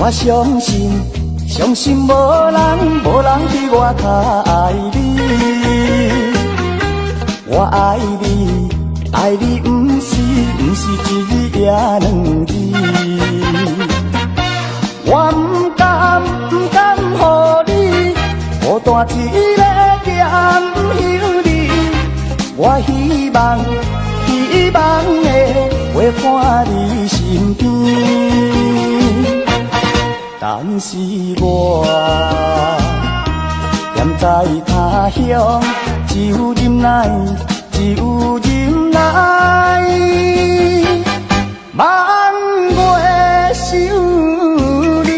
我相信，相信無人，無人比我較愛你。我愛你，愛你毋是一夜兩日。我毋甘，毋甘予你孤單一个踮彼里。我希望，希望會陪伴你身邊。但是我踮在他鄉，只有忍耐，只有忍耐，茫袂想你。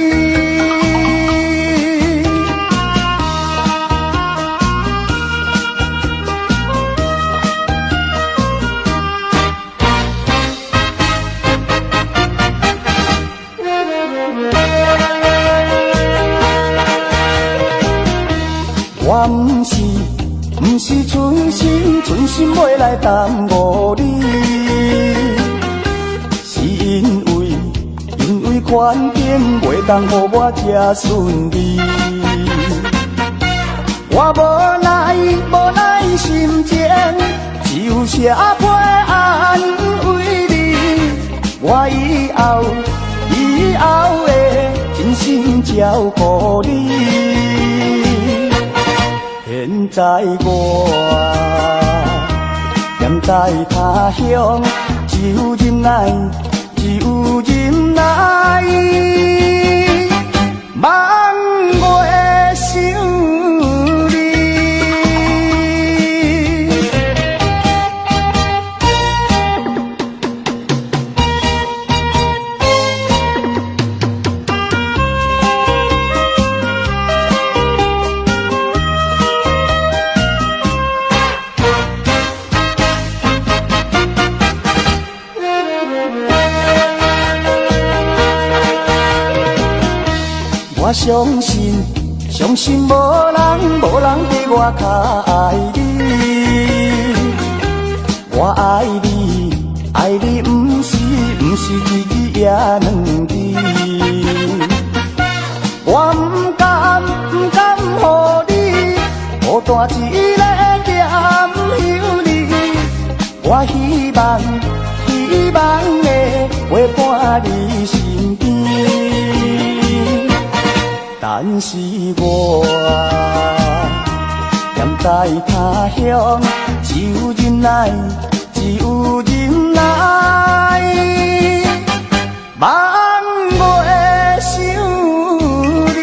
我毋是，毋是存心，存心欲來耽誤你，是因為，因為環境袂當予我這順利。我無奈，無奈心情，只有寫批安慰你。我以後，以後會真心照顧你。現在我踮在他鄉，只有忍耐，只有忍耐，茫袂想你。我相信，相信無人，無人比我較愛你。我愛你，愛你毋是，毋是一夜兩日。我毋甘，毋甘予你孤單一个踮彼里。我希望，希望會陪伴你身邊。但是我踮在他鄉，只有忍耐，只有忍耐，茫袂想你。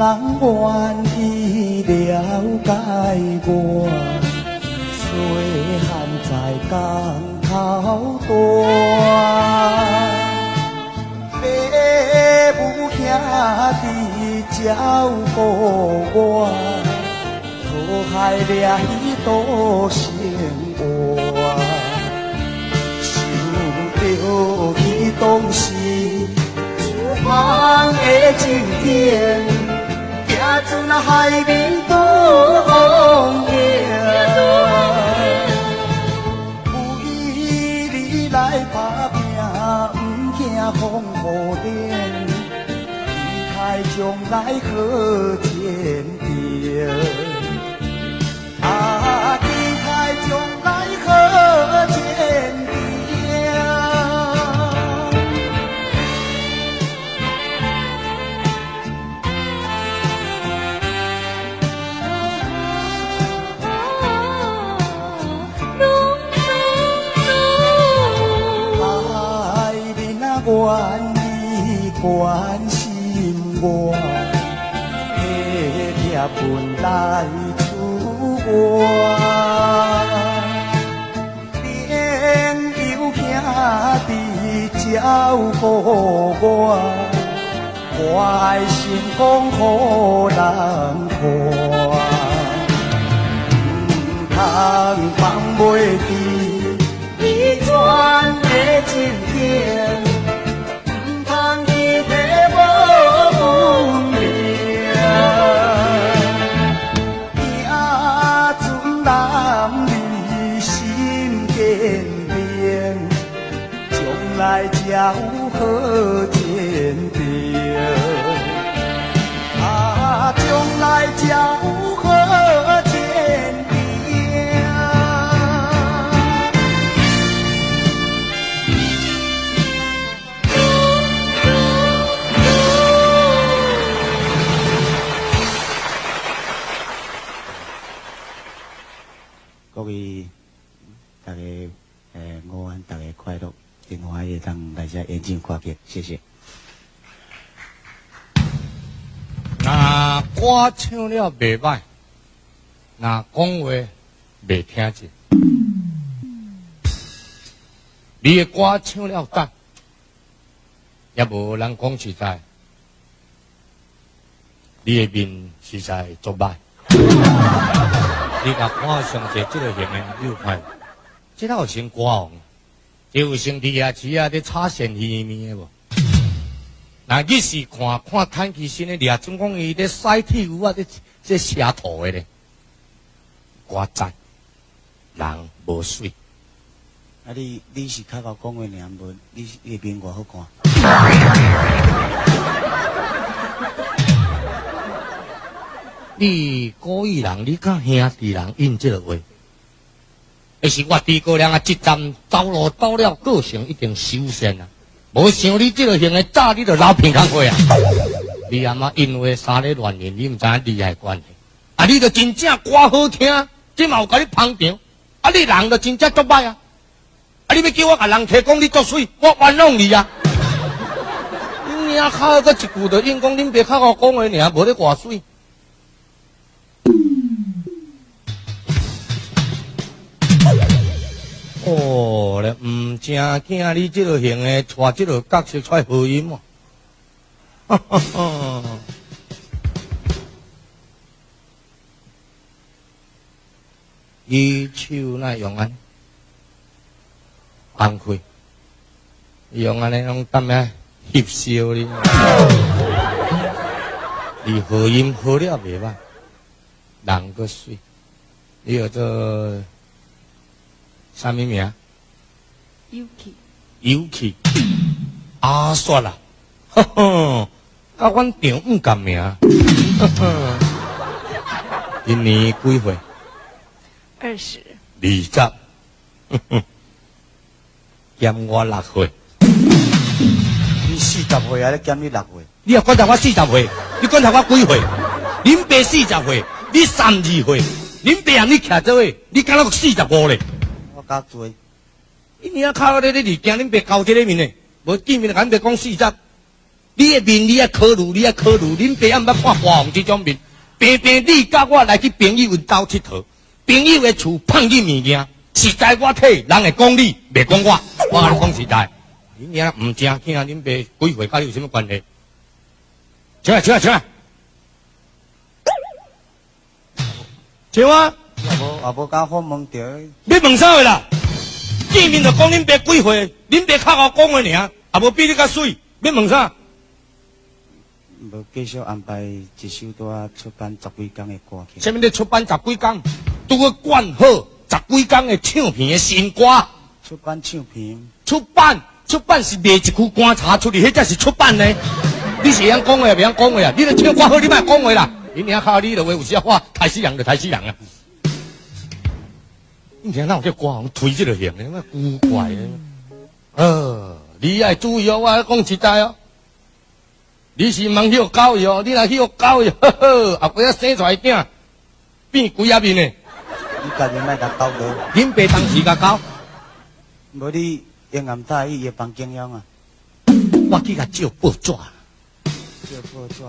人願意了解我，細漢在江頭大，爸母兄弟照顧我，討海掠魚度生活，想著起當時出航的情景，行出那海面拄風景。為你來打拼，毋驚風雨頂，期待將來好前程。啊，期待將來好前程。愛你若願意關心我，體貼本來厝我，朋友兄弟照顧我，我的成功予人看，毋通放袂記以前的情景，毋通記得無分明。行船男兒心堅定，將來才有好前程。啊，將來才有好前程。各位，大家午安，大家快樂，真歡喜會當來遮演唱歌曲，謝謝。若歌唱了袂歹，若講話袂聽見，你的歌唱了讚，也無人講實在，你的面實在足歹。你共看上濟這個型的，你有看無？這哪有成歌王？這有成佇夜市啊，咧炒鱔魚麵的無？若你是看看趁起身的掠準講伊咧洗鐵牛啊，咧這寫圖的咧，歌讚，人無媠。啊你，你是較𠢕講話爾，無你的面偌好看？你古意人，你佮兄弟人應這個話，彼是我豬哥亮啊！這站走路走了個性一定修仙啊！無像你這個型的，早你就老鼻孔血啊！你阿媽因為啥咧亂言，你毋知影利害關係。啊，你就真正歌好聽，這嘛有共你捧場。啊，你人就真正足歹啊！啊，你欲叫我共人提講你足媠，我冤枉你啊！你爾口閣一句就應講，恁爸較𠢕講話爾，無咧偌媠。哦，咧毋正驚你這個型的，帶這個角色出來和音哦。哈哈哈！伊手哪會用按呢？放開，用按呢攏踮遐翕相哩。你和音好了袂歹，人閣媠，你叫做啥物名？有氣。有氣。阿雪啦，呵呵，佮阮丈母共名。呵呵，今年幾歲？ 20。 20，呵呵，減我6歲。你40歲啊？你減你6歲？你也管他我40歲，你管他我幾歲？恁爸40歲，你32歲，恁爸和你徛做伙，你敢若45咧？我較濟。你爾口咧，你是驚恁爸交這個面呢？無見面就共恁爸講40。你的面你愛考慮，你愛考慮，恁爸也毋捌看歌王這種面，平平你佮我來去朋友𪜶兜𨑨迌，朋友的厝放你物件，實在我替人會講你，袂講我，我共你講實在，恁娘毋正經，恁爸幾歲，佮你有啥物關係？唱啊唱啊唱啊！唱啊！也無也無敢訪問著。你問啥話啦？見面就講恁爸幾歲，恁爸較𠢕講話爾，也無比你較媠。你問啥？無繼續安排一首拄仔出版十幾工的歌曲。啥物咧出版十幾工？拄閣灌好十幾工的唱片的新歌。出版唱片。出版出版是賣一區棺柴出去，彼才是出版呢。你是會曉講話，袂曉講話啊？你咧唱歌好，你莫講話啦。恁娘靠你的話，有時我刣死人就刣死人啊！你聽哪有這歌王推這個型的，那古怪的。你愛注意哦，我講實在哦。你是毋通予狗伊哦，你若予狗伊，呵呵，後尾仔生出來囝變鬼仔面的。你家己莫共搞落。恁爸當時共搞。無你永暗帶去伊的房間遐啊？我去共借報紙。借報紙。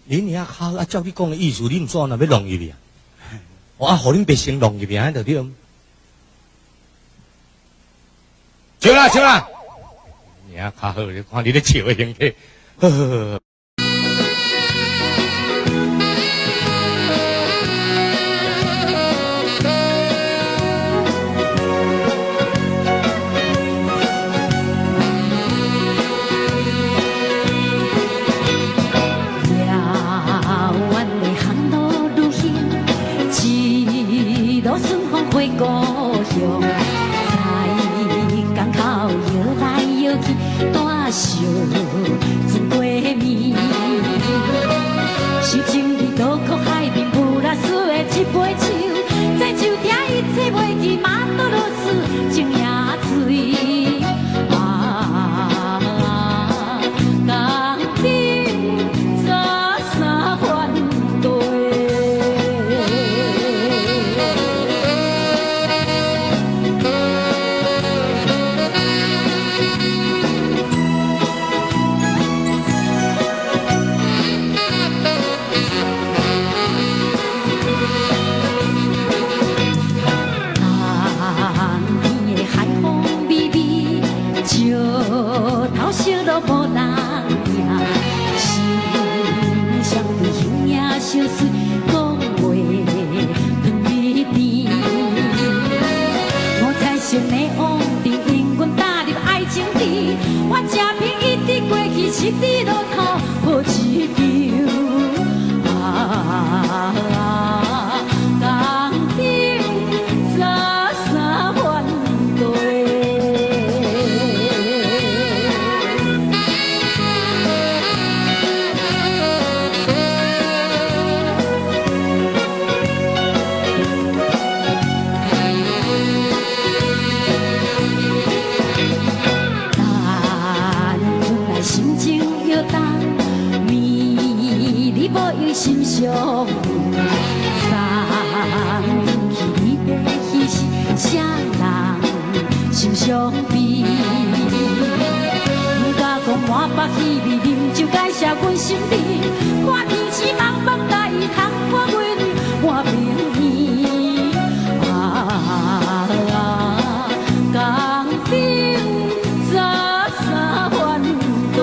恁遐較啊，照你講的意思，你毋煞若欲弄入去啊？我啊，予恁爸先弄入去，按呢就對。笑啦笑啦，爾較好，你看你咧笑的形體，呵呵呵。回故鄉，在港口搖來搖去，大小船過暝。受情味倒靠海面，布拉斯的一杯酒，這酒聽一切袂記，馬多羅斯情也醉。啊，江頂十三番地。冬天的海風微微，石頭燒落無人聽，心相對形影相隨，講話糖蜜甜。五彩色的王燈引阮踏入愛情池，我這片一直過去，失佇路頭抱一球。啊，江頂十三番地。等阵来心情搖動，暝你無用心相連，送去你的彼是啥人心傷悲？毋敢講滿腹稀味，啉酒介紹阮心甜，看天星茫茫大通看阮半暝圓。啊，江頂十三番地。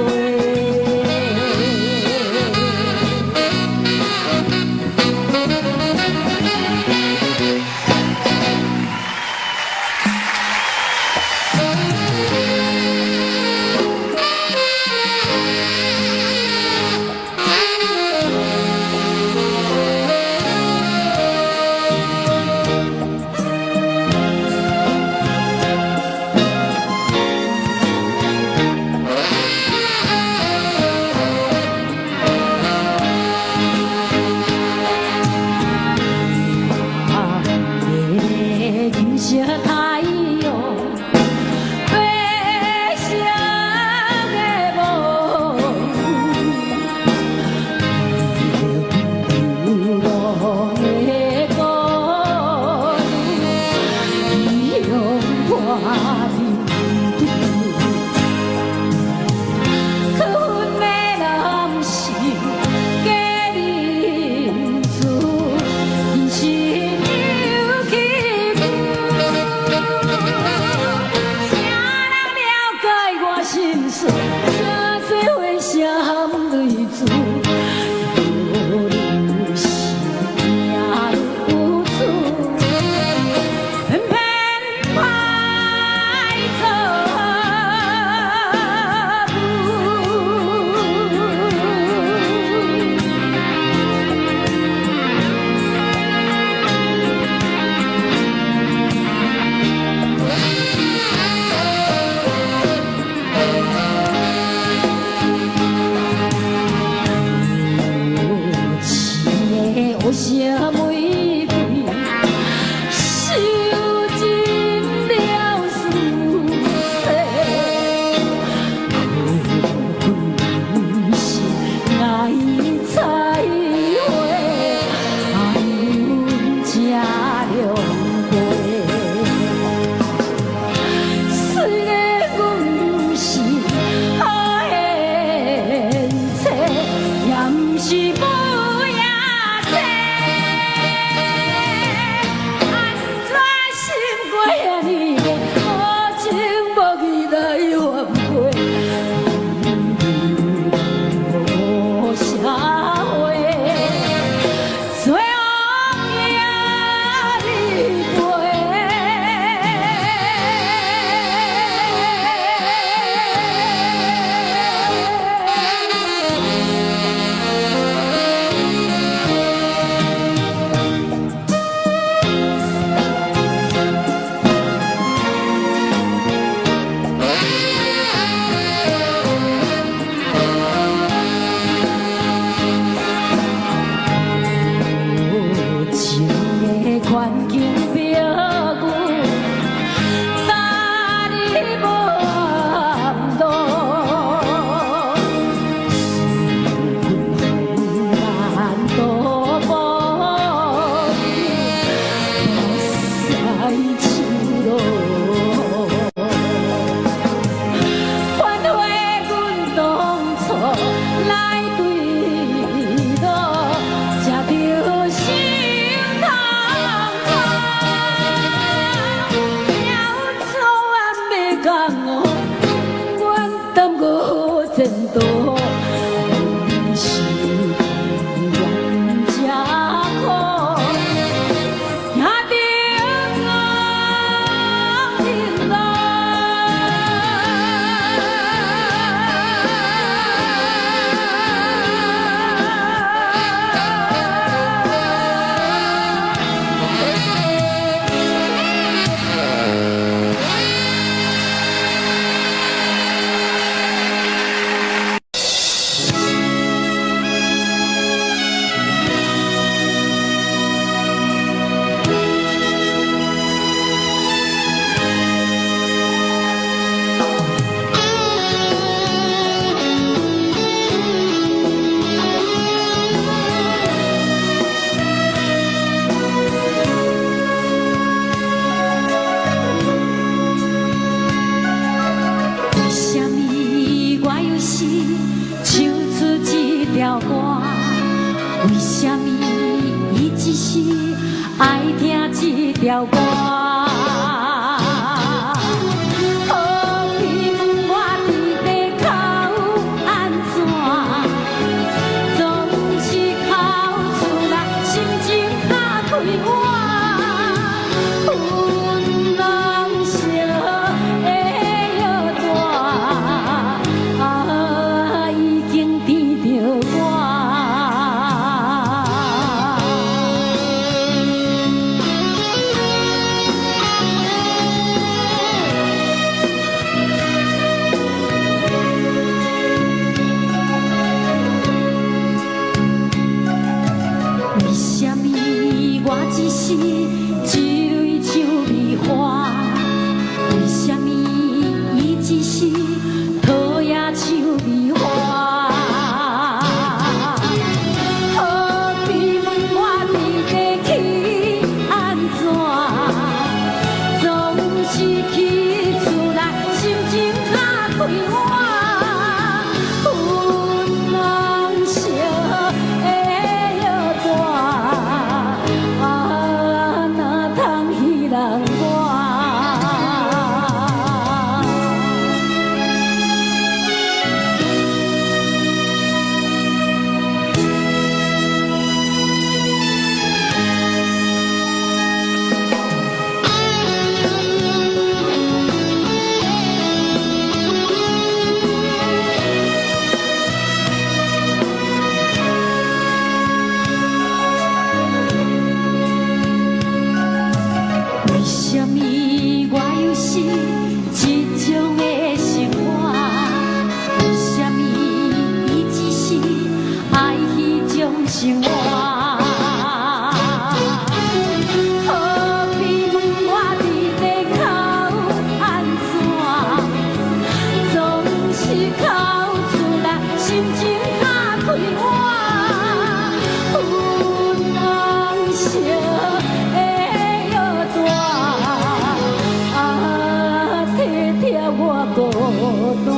前途，阮是甘愿吃苦，行著光明路。为什么我又是唱出这条歌？为什么伊只是爱听这条歌？何必问我伫地口按怎？总是哭出来，心情较快活。粉红色的药单，啊，已经甜著我。为什么我只是一蕊蔷薇花？为什么伊只是讨厌蔷薇花？何必问我伫过去按怎？总是起厝内心情较快活。粉红色的药单，啊，哪通彼人我？为什么我又是这种的生活？为什么伊只是爱彼种生活？何必问我伫地口按怎？总是哭出来，心情较快活。粉红色的药单，啊，体贴我孤单。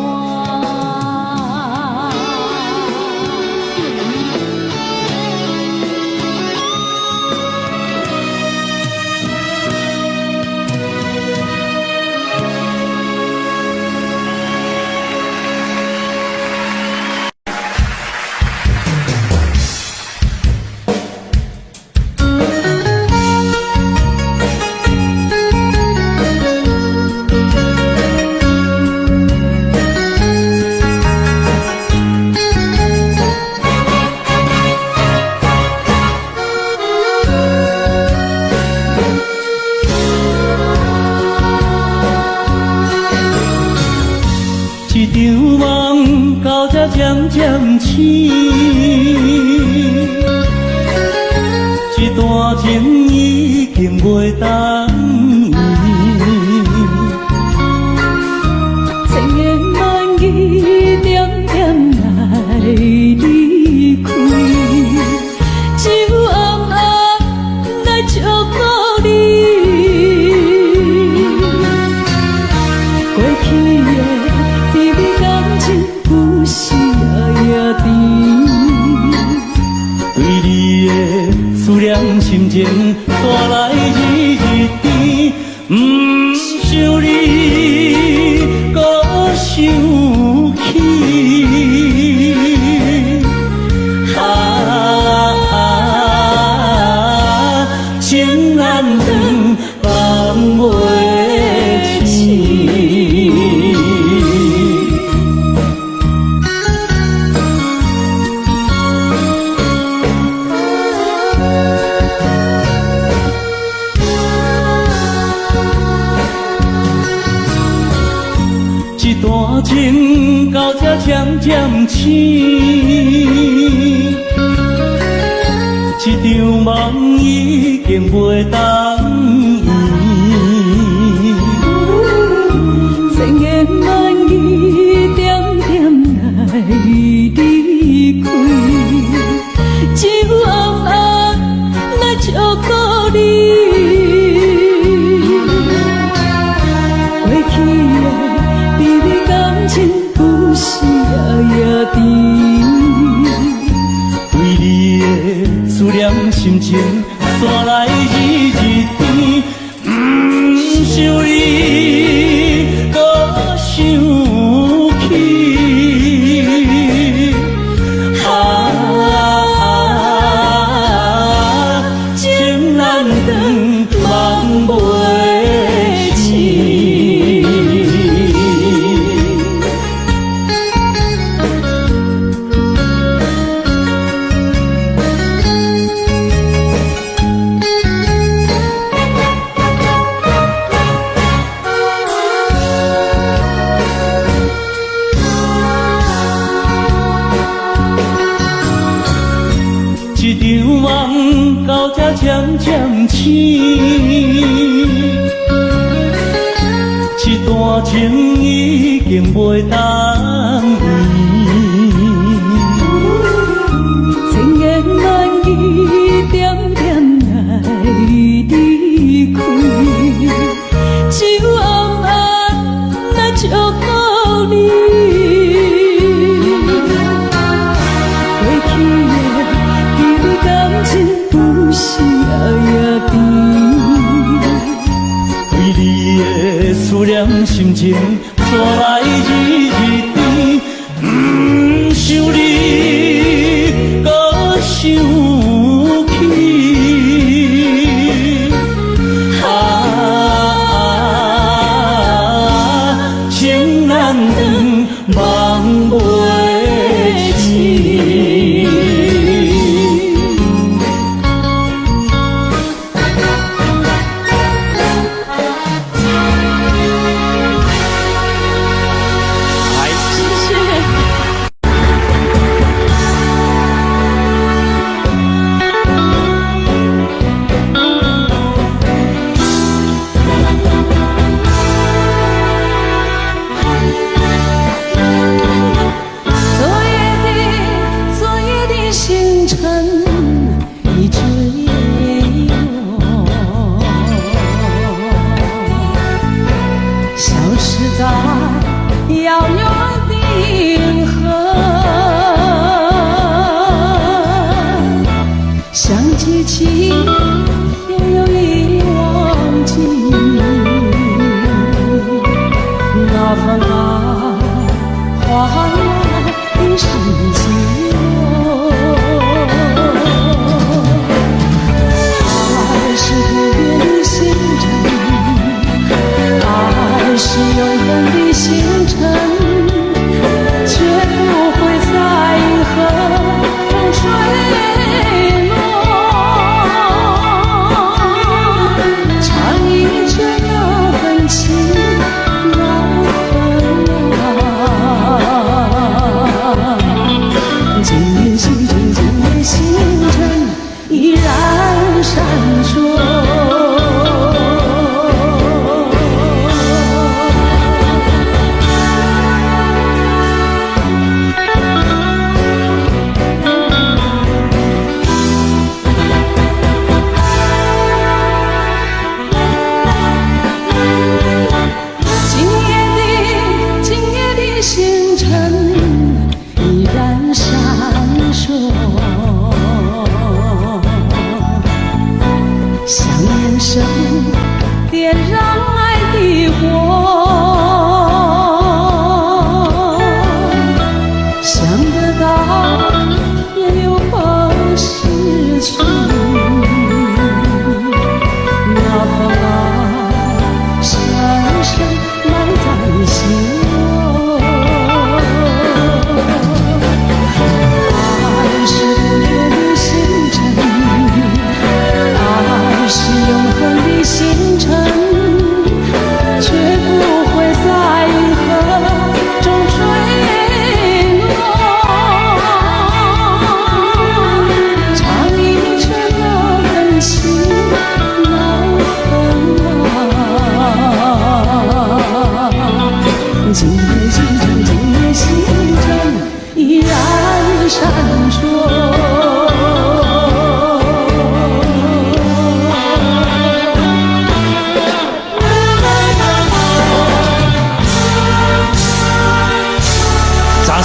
一场梦到这渐渐醒，这段情已经袂当圆。千言万语点点来离开，只有暗暗来祝福你。过去的甜蜜感情，有时也甜。对你的思念心情，煞来日日甜。毋想你，阁想起。情到這漸漸醒，這場夢已經袂當圓。千言萬語點點來離開，只有暗暗來照顧你。過去的甜蜜感情有時也也甜。對你的思念心情，煞來日日甜。毋想你，閣想起。啊，情難斷，夢袂醒。這場夢到這漸漸醒，這段情已經袂當圓。千言萬語點點來離開，只有暗暗來照顧你。過去的甜蜜感情有時也也甜。對你的思念心情，煞來日日甜。毋想你，閣想起。啊，情難斷，夢袂醒。謝謝。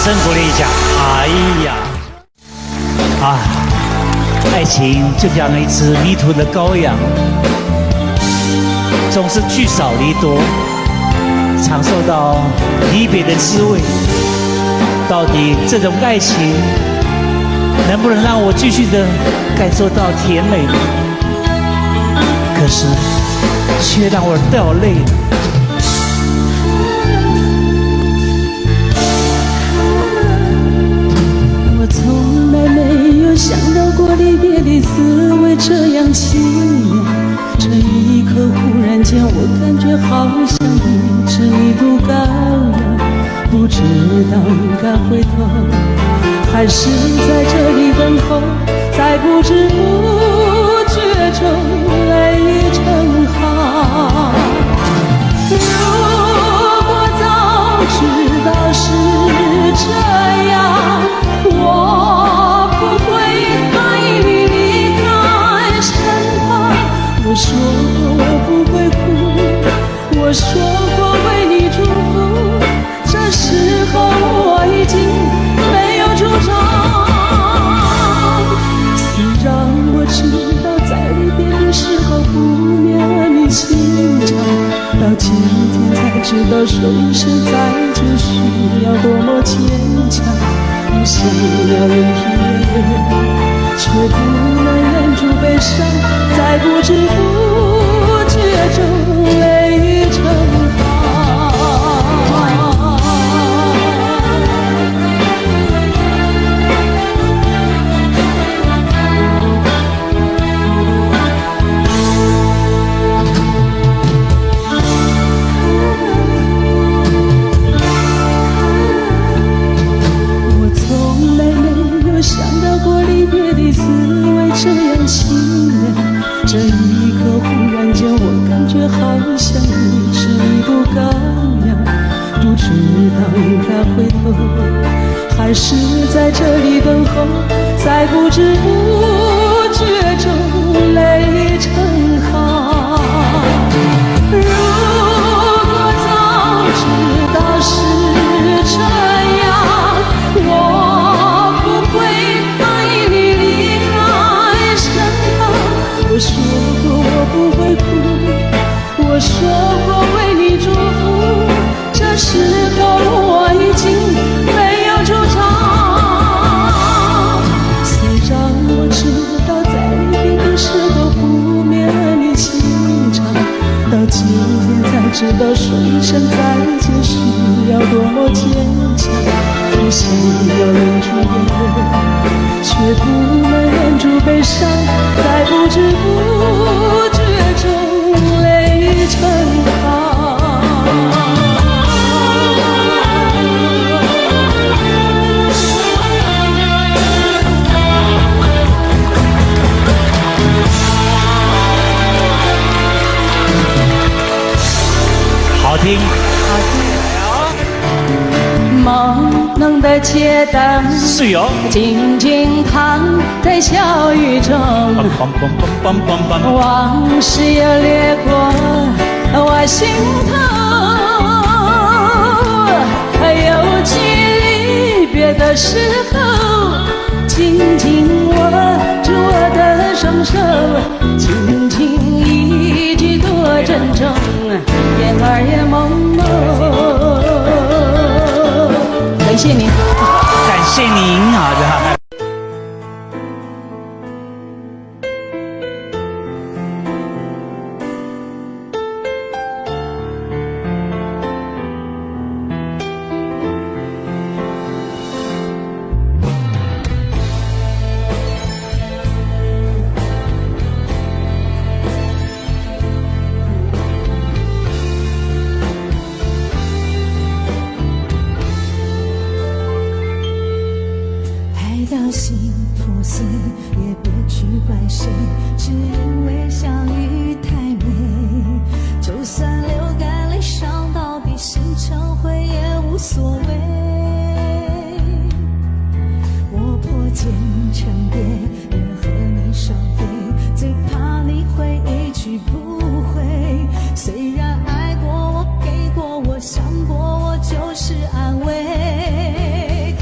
聲鼓勵一下。哎呀，啊，愛情就像一隻迷途的羔羊，總是聚少離多，嘗受到離別的滋味。到底這種愛情能不能讓我繼續的感受到甜美呢？可是卻讓我掉淚了。我從來沒有想到過離別的滋味這樣凄涼，這一刻忽然間，我感覺好像一隻迷途羔羊，不知道該回頭，還是在這裡等候，在不知不覺中淚已成行。如果早知道是這樣，我不會答應你離開身旁。我說過我不會哭，我說過為你祝福，這時候我已經沒有主張。雖然我知道在離別的時候不免兒女情長，到今天才知道說一聲再見需要多麼堅強。我想要忍住眼淚，卻不能忍住悲傷，在不知不覺中淚已成行。我從來沒有想到過離別的滋味這樣凄涼，這一刻忽然間，我感覺好像一隻迷途羔羊，不知道應該回頭，還是在這裡等候，在不知不覺中淚已成行。如果早知道是這樣，我不會答應你離開身旁。我說過我不會哭，我說過為你祝福，這時候我已經沒有主張。雖然我知道在離別的時候不免兒女情長，到今天才知道說一聲再見需要多麼堅強。我想要忍住眼淚，卻不能忍住悲傷，在不知不覺中淚已成行。好聽，朦朧的街燈，是哦。靜靜躺在小雨中，往事又掠過我心頭，尤其離別的時候，緊緊握住我的雙手，輕輕一句多珍重，眼兒也朦朧。感謝您，感謝您啊！雖然愛過我，給過我，想過我，就是安慰。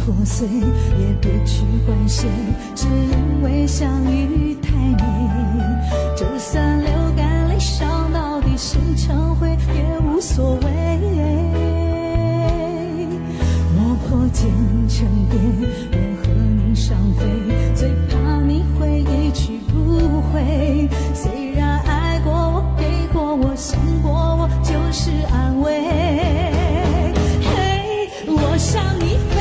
破碎，也別去怪誰，只因為相遇太美。就算流乾淚，傷到底心成灰，也無所謂。我破繭成蝶，願和你雙飛，最怕你會一去不回。雖然愛過我，給過我，想過我，就是安慰。嘿，我向你飛，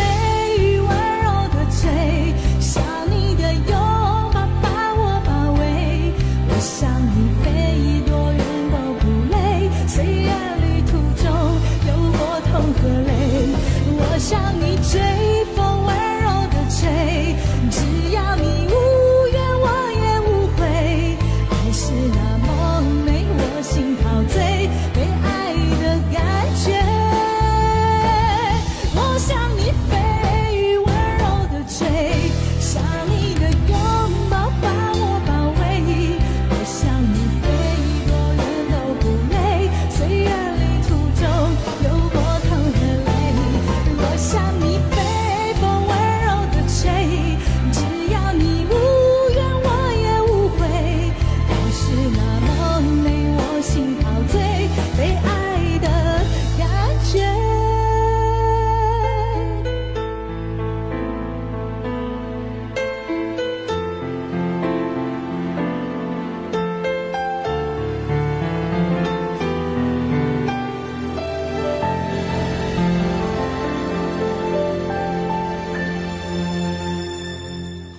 溫柔的追，想你的擁抱把我包圍。我向你飛，多遠都不累，雖然旅途中有過痛和淚。我向你追，風溫柔的吹，只要你無怨，我也無悔。愛是那麼美，我心陶醉，被愛的感覺。我向你飛，溫柔的追，想你的擁抱把我包圍。我向你飛，多遠都不累，雖然旅途中有過痛和淚。我向你飛，風溫柔的吹，只要你無怨，我也無悔。愛是那麼美，我心陶醉，被愛的感覺。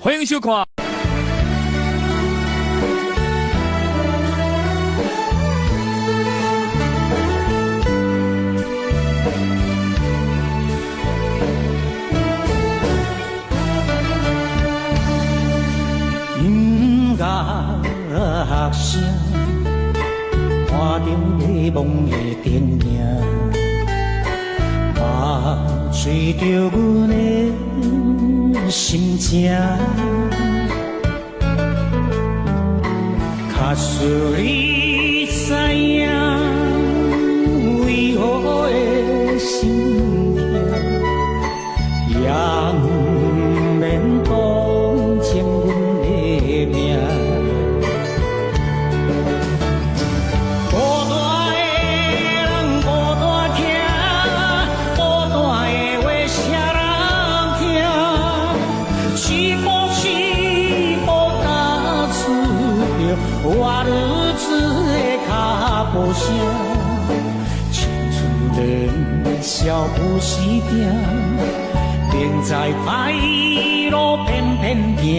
歡迎收看。音樂聲，看著迷濛的電影，嘛隨著阮的心情。假使你知影，為何會心痛，也毋免同情阮的命。孤單的人孤單行，孤單的話誰人聽？一步一步踏出著活日子的腳步聲。青春年少不是定，明知歹路偏偏行，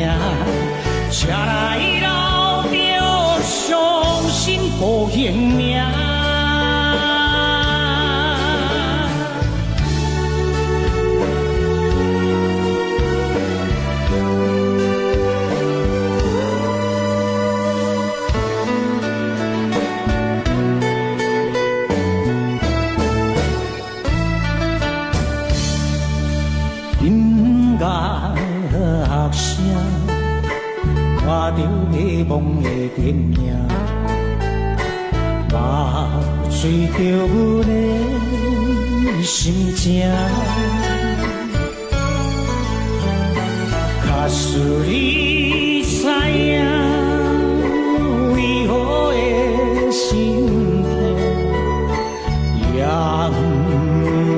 才來留著傷心無形名。音樂聲，看著迷濛的電影，嘛隨著阮的心情。假使你知影，為何會心痛，也毋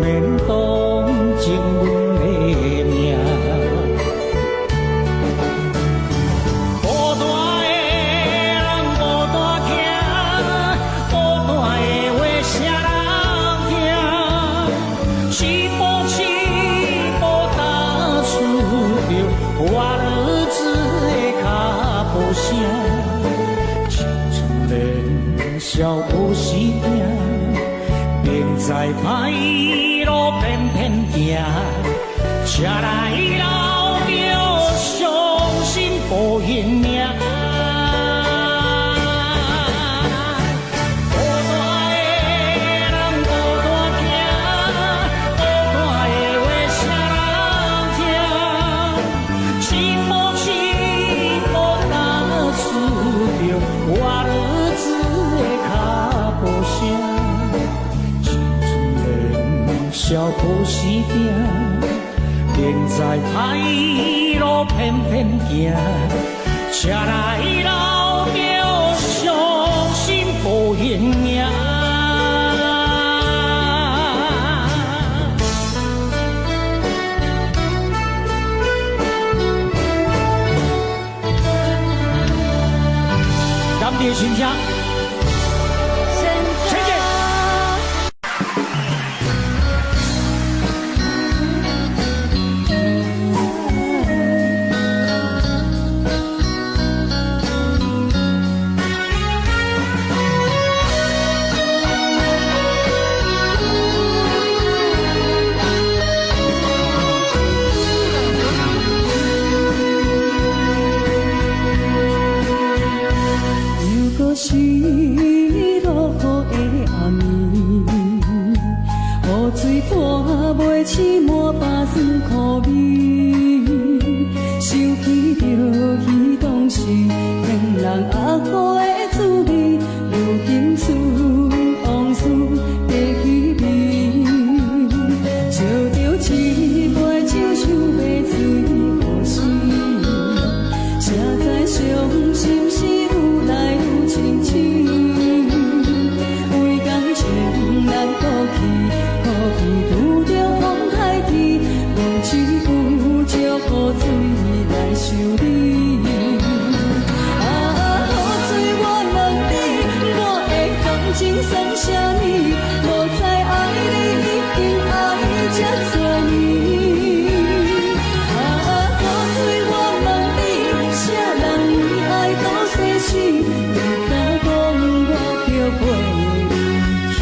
免同情阮的命。孤單的人孤單行，孤單的話誰人聽？一步一步踏出著活日子的腳步聲。青春年少不是定，明知歹路偏偏行，才來留著傷心無形名。孤單的人孤單行，孤單的話誰人聽？一步一步踏出著活日子的腳步聲。青春年少不是定，明知知歹路偏偏行，车来留著傷心無形影。感謝心聲。謝謝。又閣是落雨的暗暝，雨水泼袂醒滿腹酸苦味，想起著彼當時騙人阿好的滋味，如今剩往事提彼味，照著一杯酒想欲醉予死，才知傷心事愈來愈清醒。為感情難過去，苦比拄著風海天，阮只有借雨水來想你。啊，雨水我問你，我的感情算啥物？無知愛你已經愛這多年。啊，雨水我問你，啥人為愛賭生死？你敢講我著陪你去？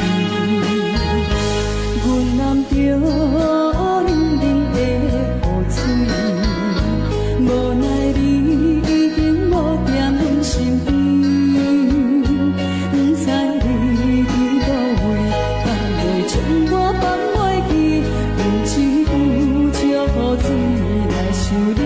阮淋著冷冷的雨水，無奈你已經無踮阮身邊，不知你佇佗位，敢會將我放袂記？阮只有借雨水來想你。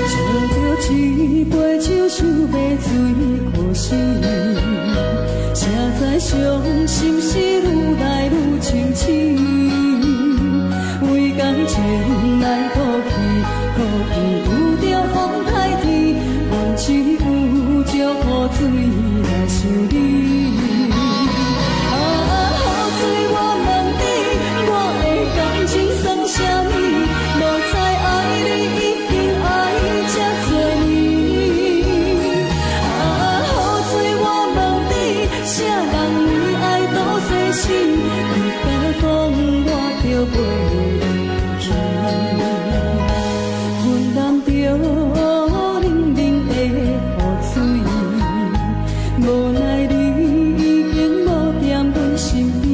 照著一杯酒，想欲醉予死，才知傷心事愈來愈清醒。為感情來過去，苦比拄著風颱天，阮只有借雨水來想你。啊，雨水我問你，我的感情算啥物？無知愛你已經愛這多年。啊，雨水我問你，啥人為愛賭生死？你敢講我著陪你去？阮淋著冷冷的雨水，無奈你已經無踮阮身邊，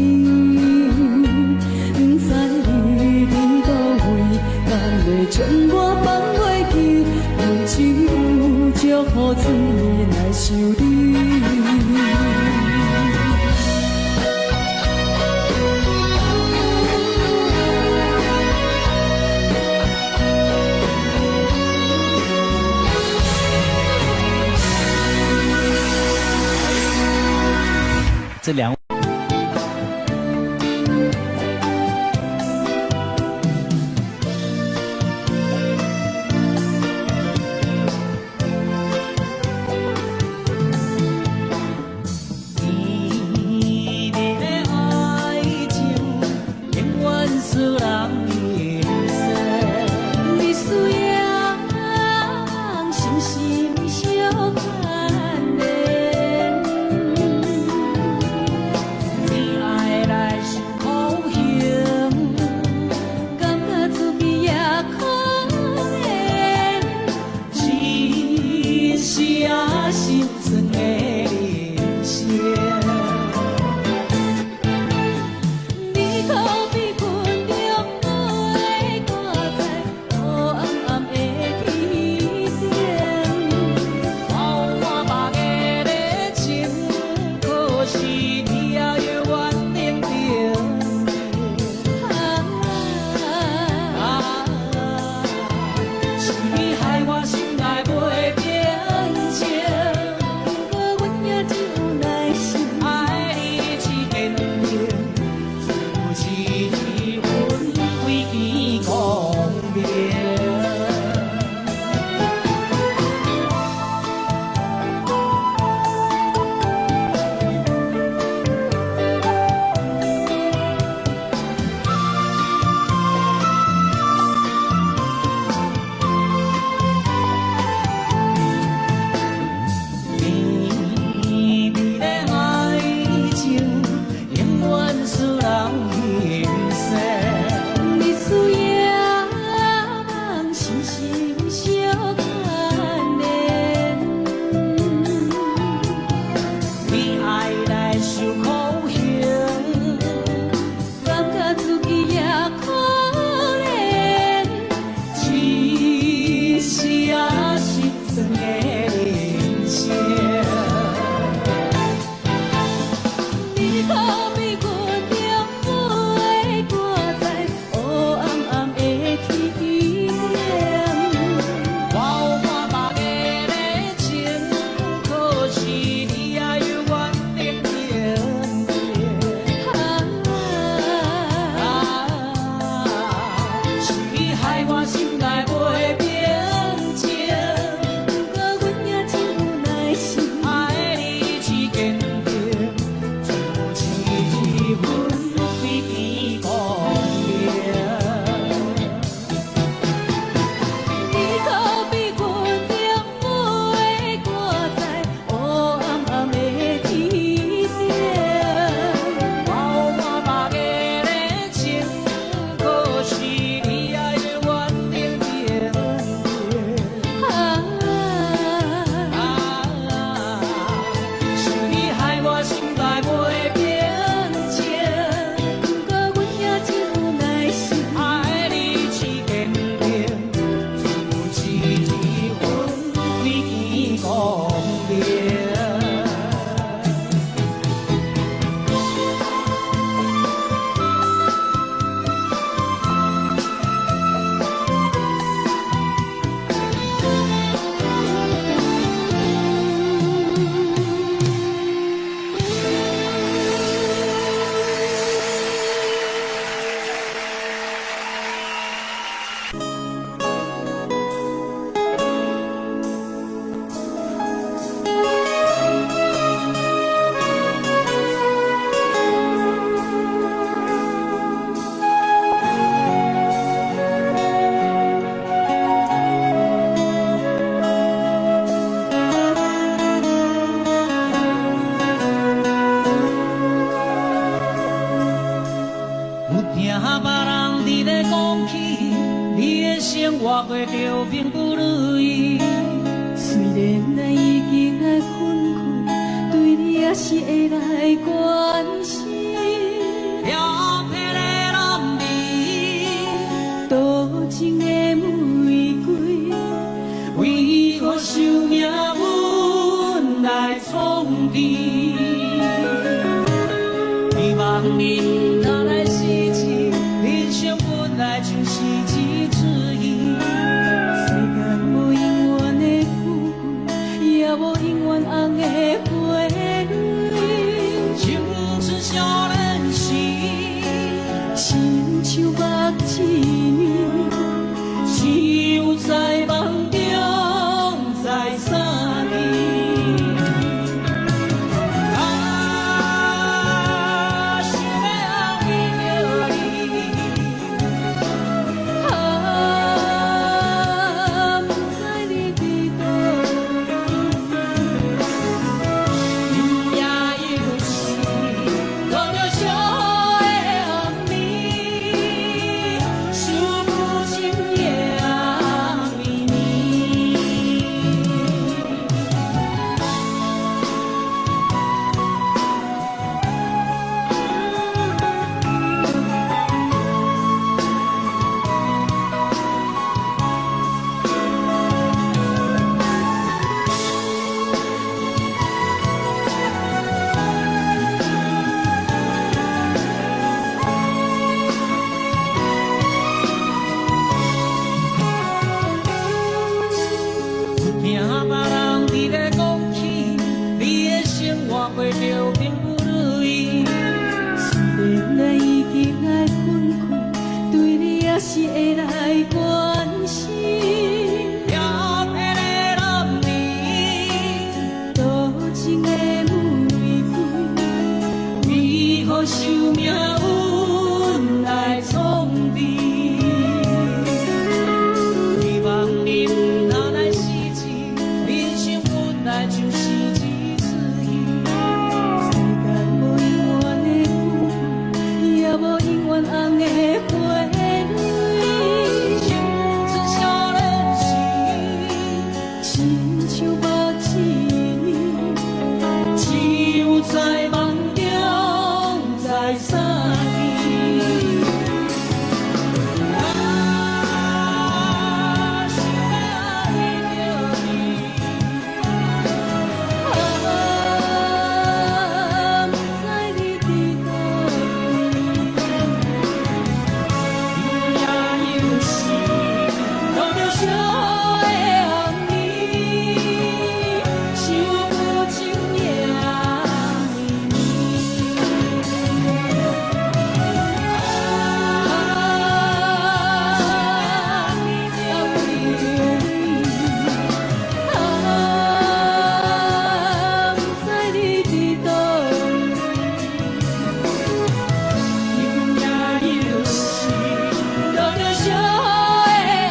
不知你佇佗位，敢會將我放袂記？阮只有借雨水來想你。這兩。甜蜜的愛情，永遠使人的心。你需要心心相牽連。是你也犹原冷冰冰。啊，是你害我心内袂平静，不过阮也真有耐心，爱你这坚定，自一分开见光明。甜蜜的爱情，永远使人心碎。日思夜梦，深深相牵连。为爱来受苦刑，感觉自己也可怜。一时仔心酸的人生。你可比月亮飞挂在乌暗暗的天顶。我有看别个咧情，可是你也犹原冷冰冰。啊，是你害我心内袂平静，不过阮也真有耐心，爱你这坚定，自一分开见光明。你可比月亮飞挂在乌暗暗的天顶。我有看别个咧情，可是你也犹原冷冰冰。啊，是你害我心内袂平静，不过阮也真有耐心，爱你这坚定，自一分开见光明。有听别人伫咧讲起，你的生活过著并不如意。虽然咱已经爱分开，对你也是会来关心。了皮的男儿，多情的玫瑰，为何受命运来创治？希望你若来失志，人生本来就是一出戏。世间无永远的富贵，也无永远红的花蕊。青春少年时，予寿命阮来创治。希望你毋通来失志，人生本來就是一出戲。世間無永遠的久，也無永遠紅的花蕊。青春少年時，親像目子，只有在夢中再相見。啊，想欲愛著你。啊，不知你佇佗位。今夜又是落著雪的暗暝，想不情也绵绵。啊，不知你佇佗位。今夜又是落著雪的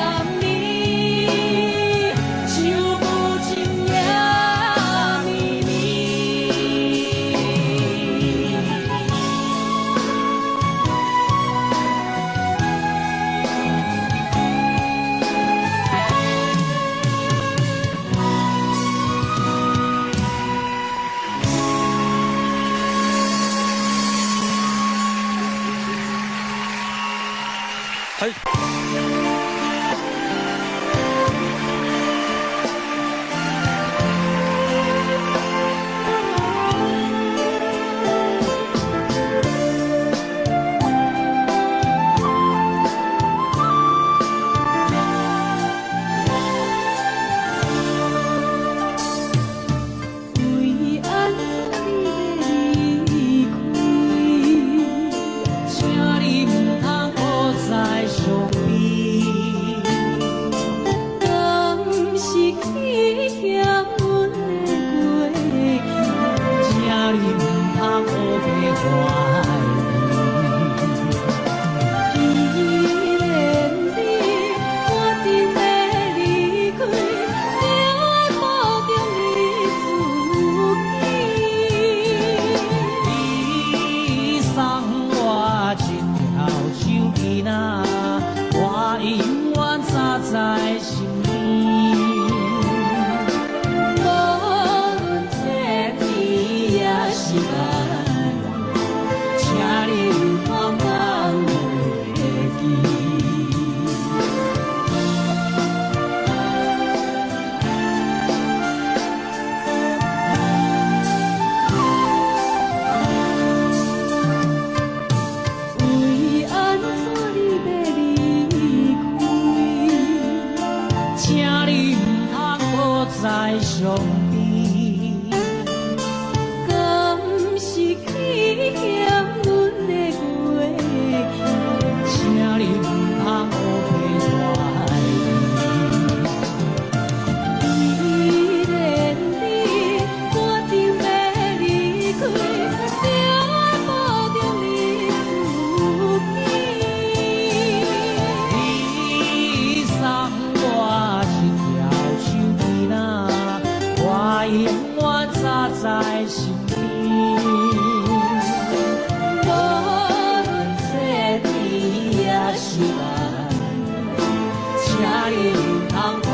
暗暝，想不情也绵绵。為按怎你欲離開？請你毋通閣再傷悲。敢是去嫌阮的過去？請你毋通烏白懷疑。既然你決定欲離開，就愛保重你自己。你送我一條手巾仔，我會永遠紮在身邊。無論千年抑是萬年，請你毋通放袂記。為按怎你欲離開？請你毋通閣再傷悲。敢是去嫌阮的過去？請你毋通烏白懷疑。既然你決定欲離開，就愛保重你自己。你送我一條手巾仔，我永遠紮在身邊。無論千年抑是萬年，請你毋通放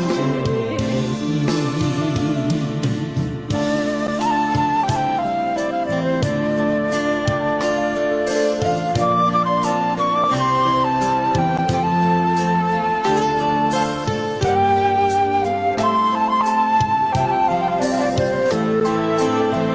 袂記。為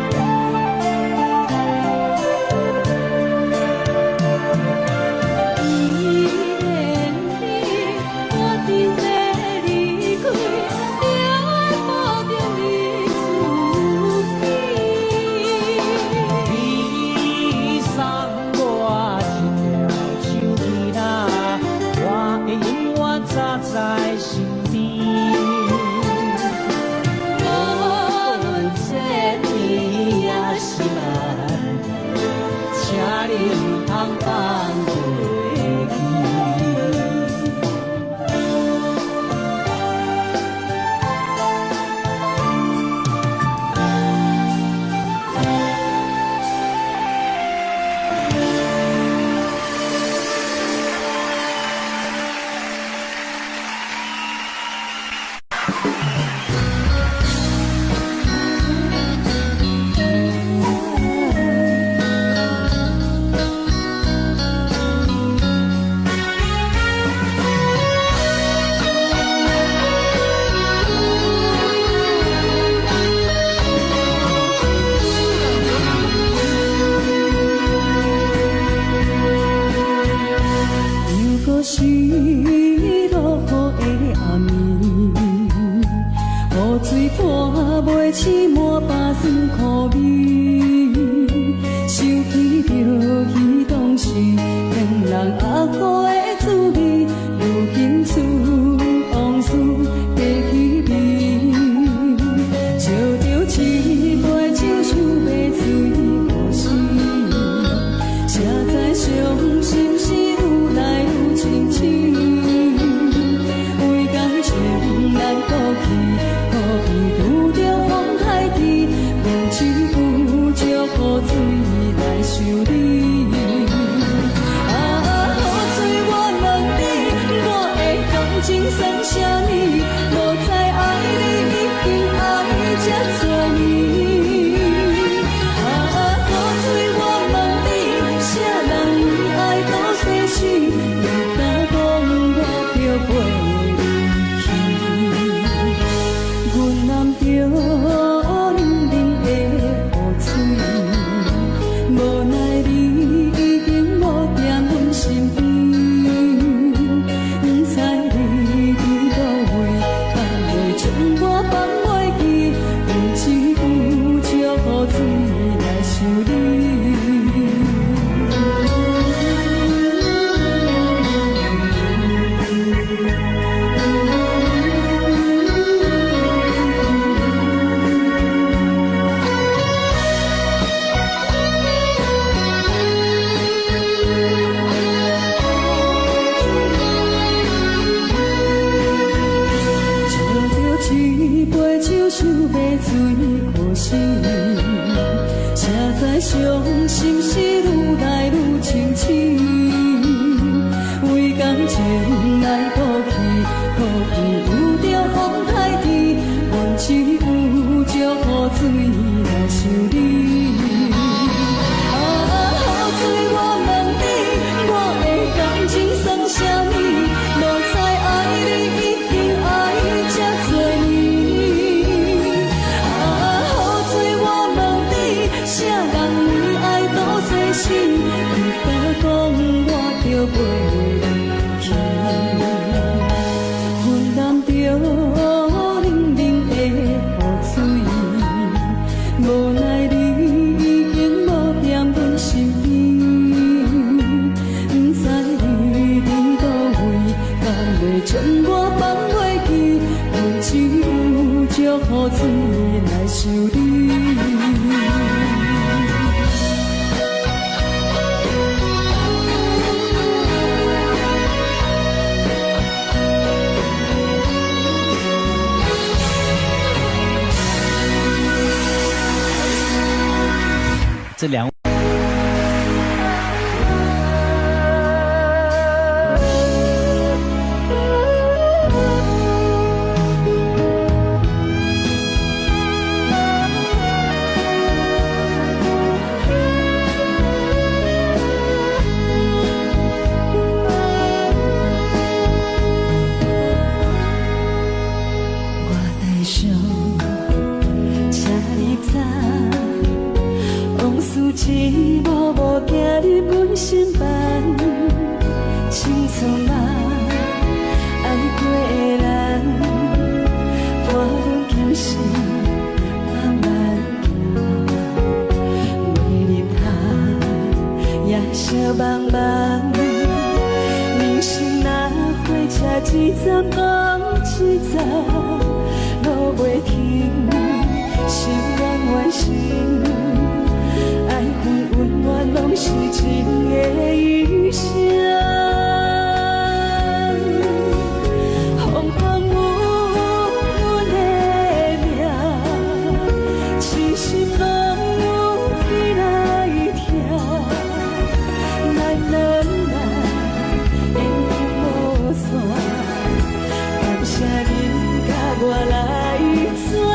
放袂記。又閣是落雨的暗暝，雨水泼袂醒满腹酸苦味，想起著彼当时骗人阿哥的滋味，如今厝往事提起味，照著一杯酒想袂醉故事，才知傷心事愈來愈清醒，為感情難過去，苦比拄著風海天，阮只有借雨水來想你。啊，雨水我問你，我的感情算啥物？無知愛你已經愛這多年。啊，雨水我問你，啥人為愛到生死？你敢講我著陪你去？阮攬著冷冷的雨水，無奈你已經無踮阮身邊，不知你佇佗位，敢會將我放袂記？阮只有借雨水來想你。照著一杯酒想袂醉可惜，才知傷心事愈來愈清醒。為感情來過去，苦比拄著風海天，阮只有借雨水來想你。啊，雨水我問你，我的感情算啥物？無知愛你已經愛這多年。啊，雨水我問你，啥人為愛到生死？你敢講我著陪你去？阮攬著冷冷的雨水，無奈你已經無踮阮身邊，不知你佇佗位，敢會將我放袂記？阮只有借雨水來想你。這兩。我台上，請你知，往事一幕幕行入阮心房，青春啊，愛過的人，伴阮今生慢慢行，袂入窗，夜色茫茫，人生若火車一站無一站，路袂停，心願完成，愛恨恩怨攏是情的因。聲。風風雨阮的命，痴心攏有你來疼。來來來，緣分無散，感謝恁佮我來做伴。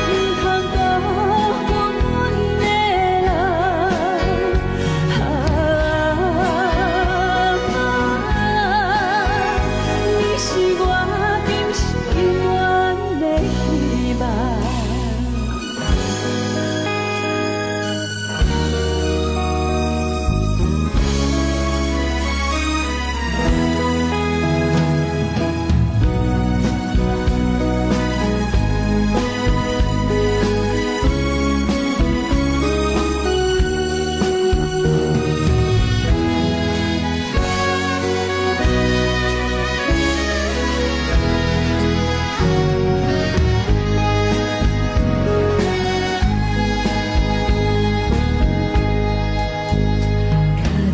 毋通辜負阮的人，你是我今生愿的希望。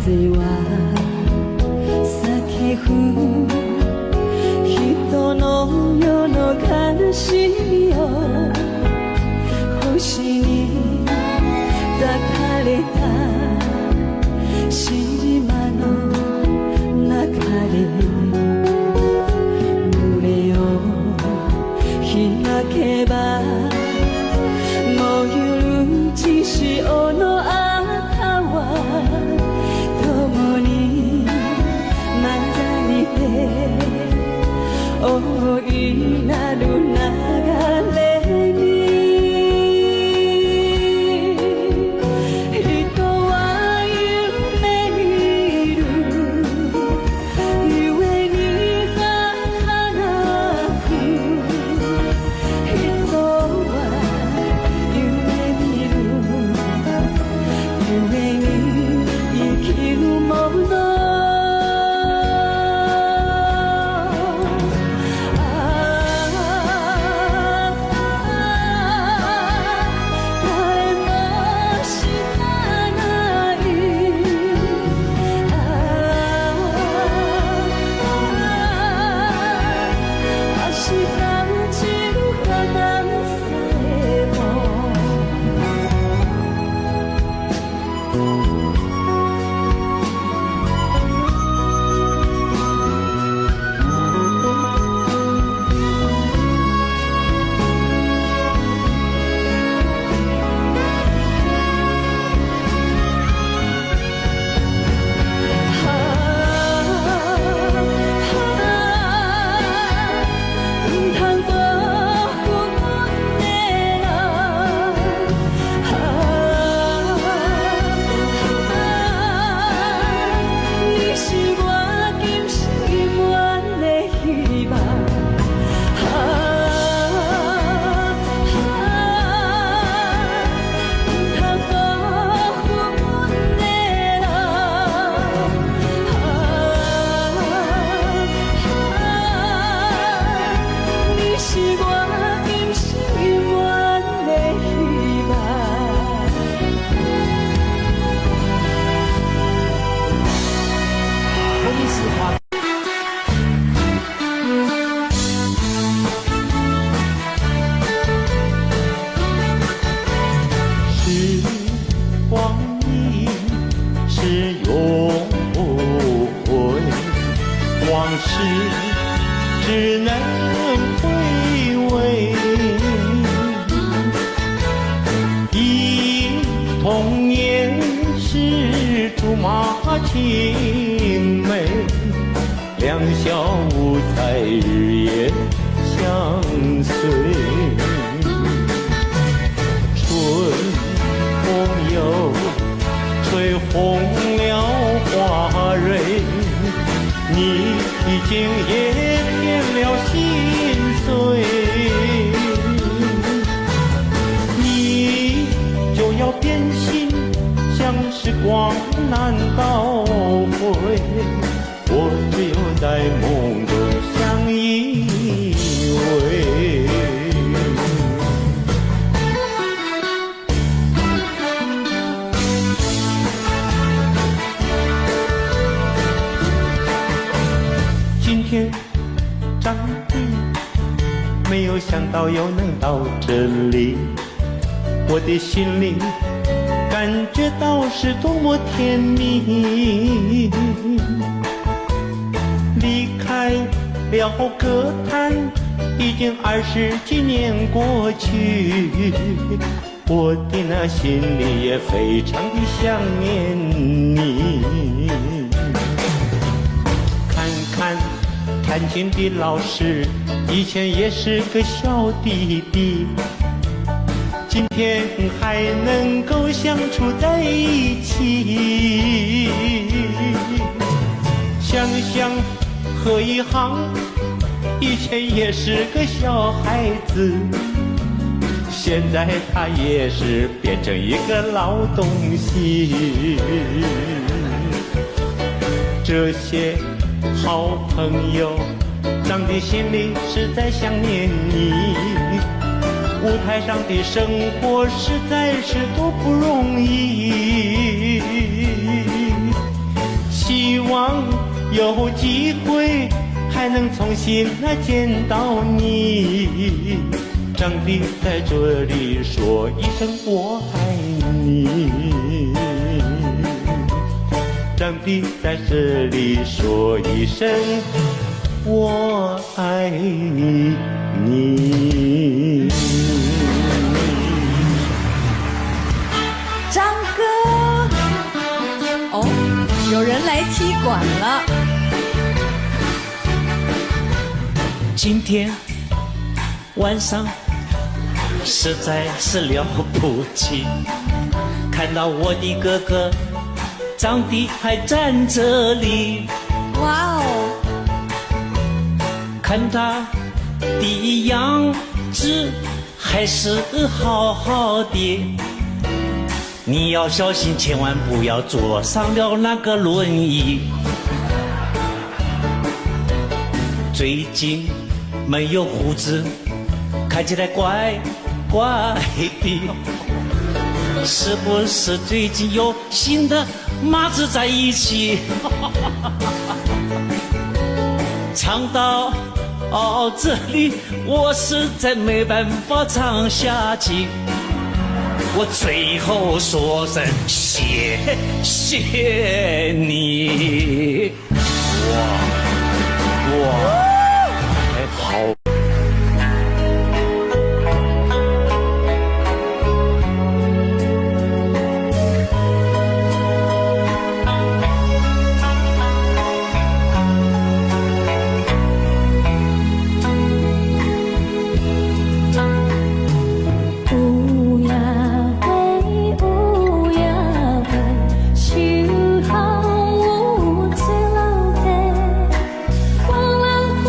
風は叫ぶ人の世の悲しみを星に抱かれた島の中で胸を開けば燃ゆる血潮の赤は共に混ざりて大いなる流れに人は夢見る故に儚く人は夢見る故に生きるもの。ああ、誰も知らない。ああ、明日散る花さえも。毋通辜負阮的人，你是我今生愿的希望。毋通辜負阮的人，你是我今生愿的希望。时光一逝永不回，往事只能回味。忆童年时竹马青梅，两小无猜日夜相随。春风又吹红了花蕊，你已经也添了心碎。你就要变心，像时光难倒回，我只有在梦中相依偎。天，张迪，没有想到又能到这里，我的心里感觉到是多麼甜蜜。離開了歌壇，已經20幾年過去，我的那心裡也非常的想念你。看看彈琴的老師，以前也是個小弟弟，今天還能夠相處在一起。想想何一航，以前也是個小孩子，現在他也是變成一個老東西。這些好朋友，張迪心裡實在想念你。舞台上的生活實在是多不容易，希望有機會還能重新來見到你。張迪在這裡說一聲我愛你。張迪在這裡說一聲我愛你。張哥，哦，有人來踢館了。今天晚上實在是了不起，看到我的哥哥張迪還站這裡。哇哦！看他的樣子還是好好的。你要小心，千萬不要坐上了那個輪椅。最近沒有鬍子，看起來怪怪的，是不是最近有新的馬子在一起？唱到這裡，我實在沒辦法唱下去。我最後說聲謝謝你。哇哇，好。有影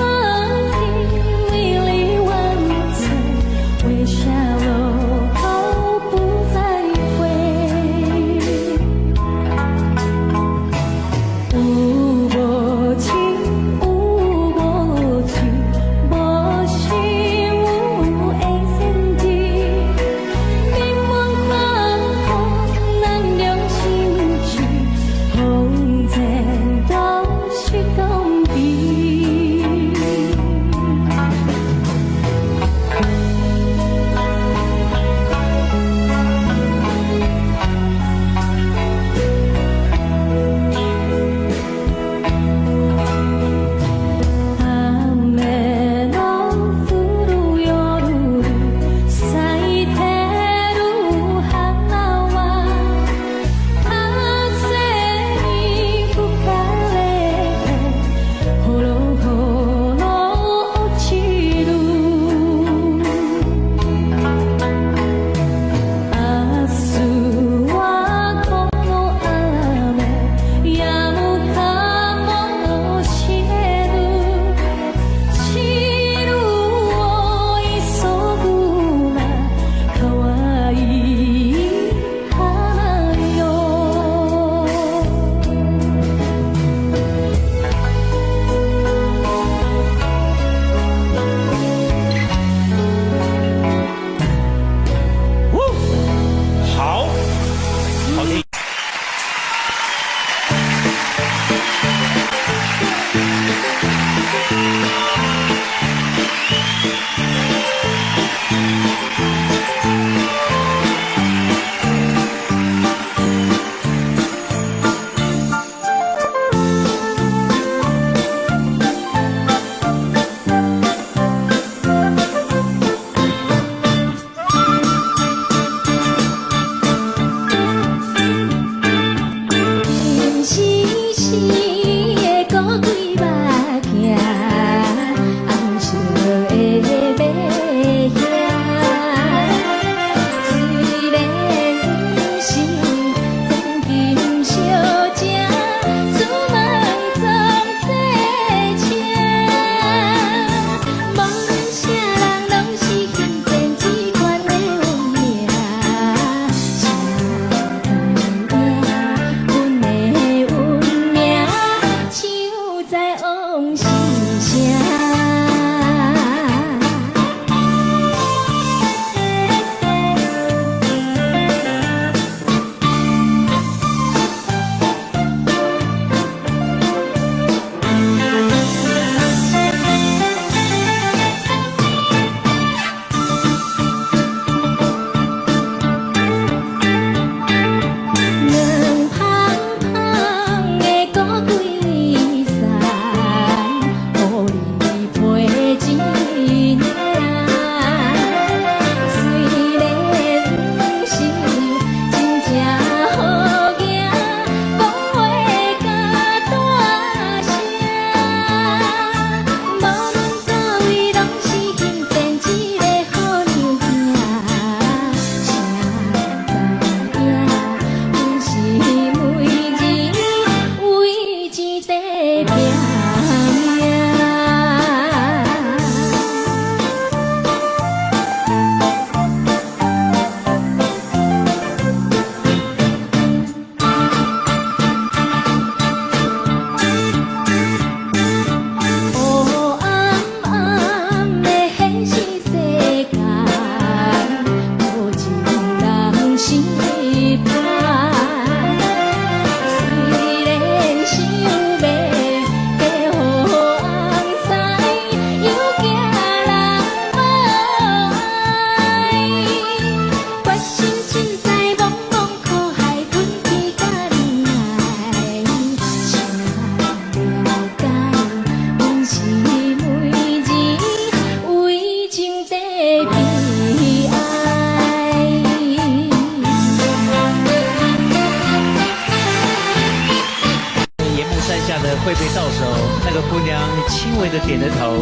会被到手，那个姑娘轻微的点了头。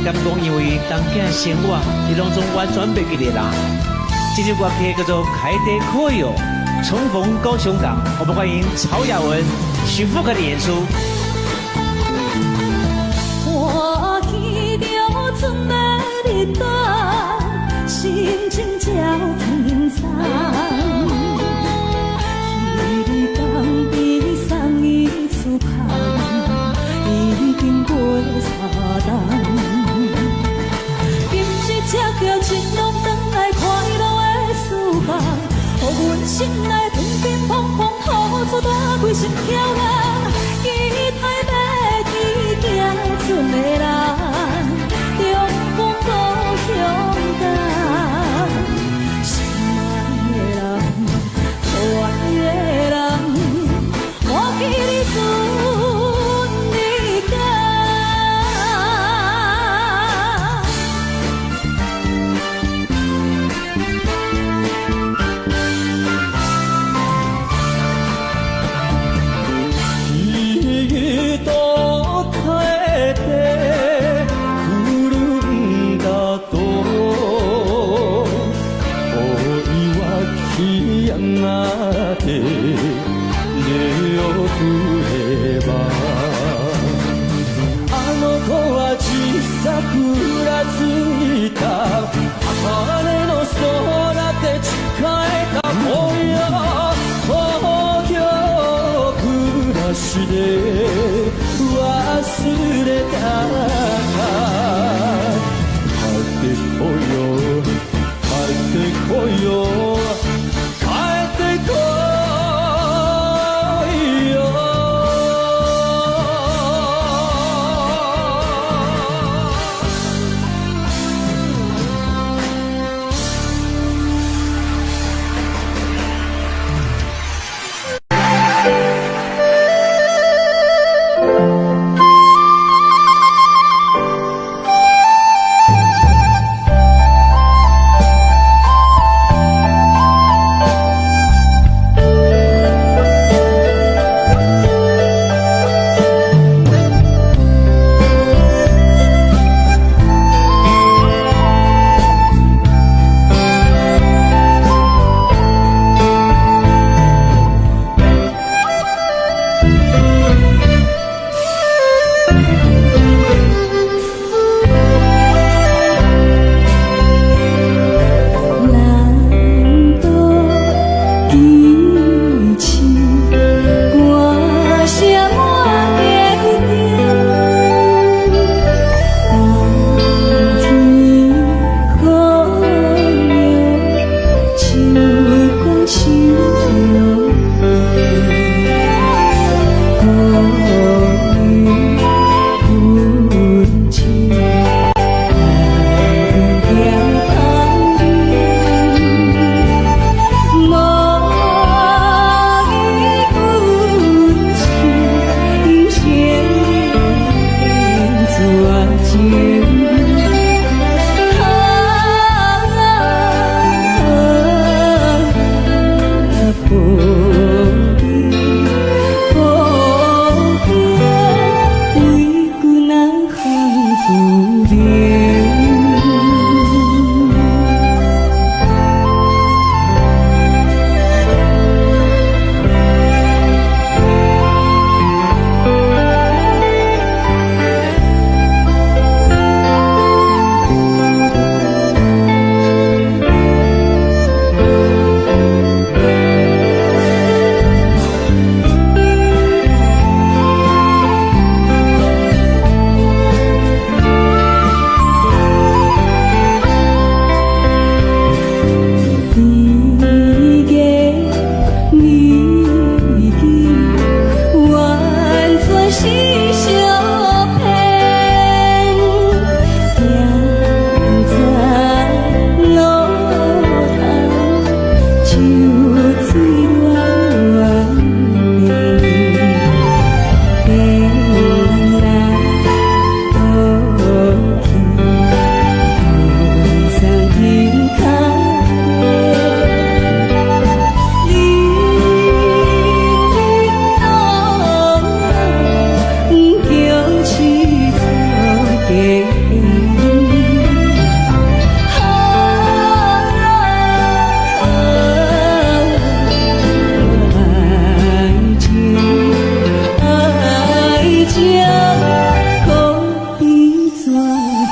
敢讲因为当今生活，伊拢总完全袂记得啦。这首歌曲叫做《凯德可有》，重逢高雄港，我们欢迎曹雅雯、许富凯的演出。我见著春的日头，心情才轻松。彼日江边送伊出帆，已经过三冬。今日才叫一路转来快乐的思梦，予阮心内乒乒乓乓，吐出大规心跳人，期待欲去行船的人，重逢故乡港，心爱的人，可爱的人，我记你船日港。彼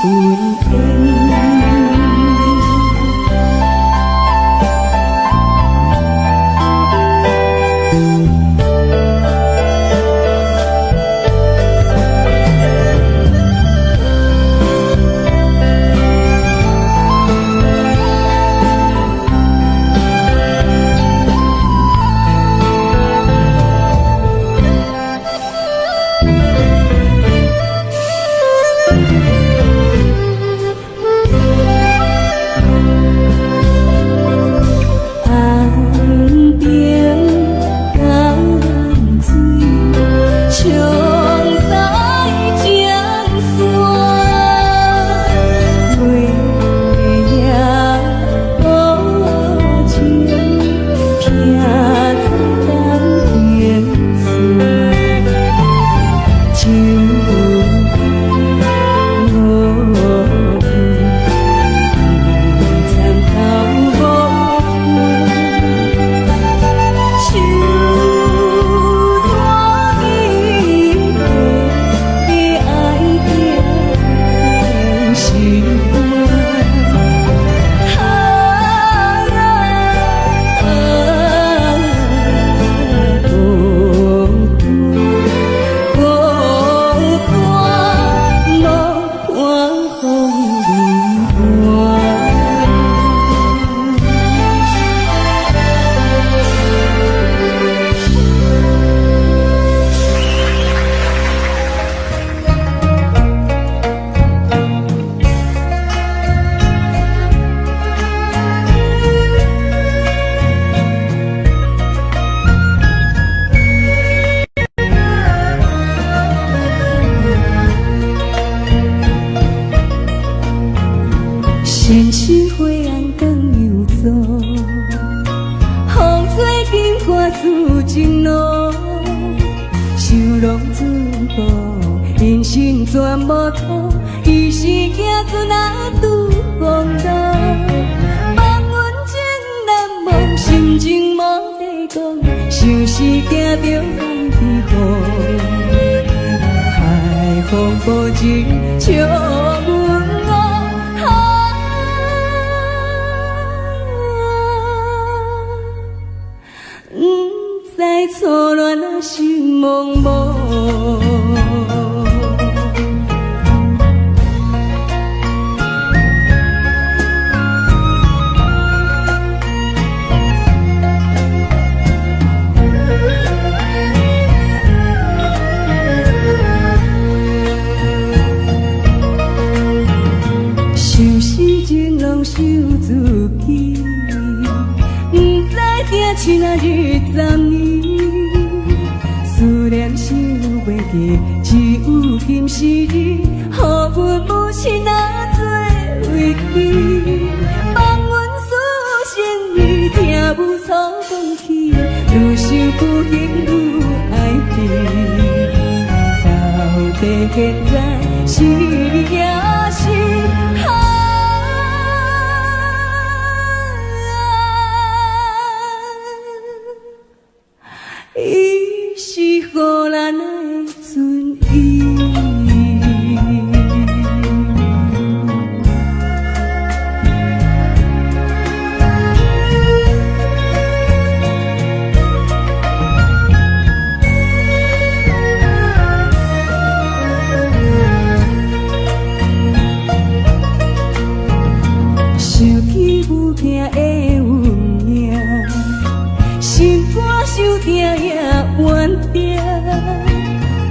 緣。安平江水，冲在江山，月夜无情，避在东平山，酒无参头无树大美丽，爱拼心肝。啊，孤单，孤单，无伴风雨寒。神仙花红转又做，风吹金花似情路，想拢出国，人生全无靠，伊是行船仔拄风浪，望阮情难忘，心情无地讲，想是惊著海天风，海风无情笑阮哦。不知初恋啊心茫茫。想死情拢想自己，不知定亲20年，思念想袂记，只有今时日，予阮母亲啊做慰藉。放阮思情意，听无错讲起，愈想愈恨愈爱你，到底现在是也是？伊是予咱的尊严。想起母囝的运命，心肝受疼也冤定，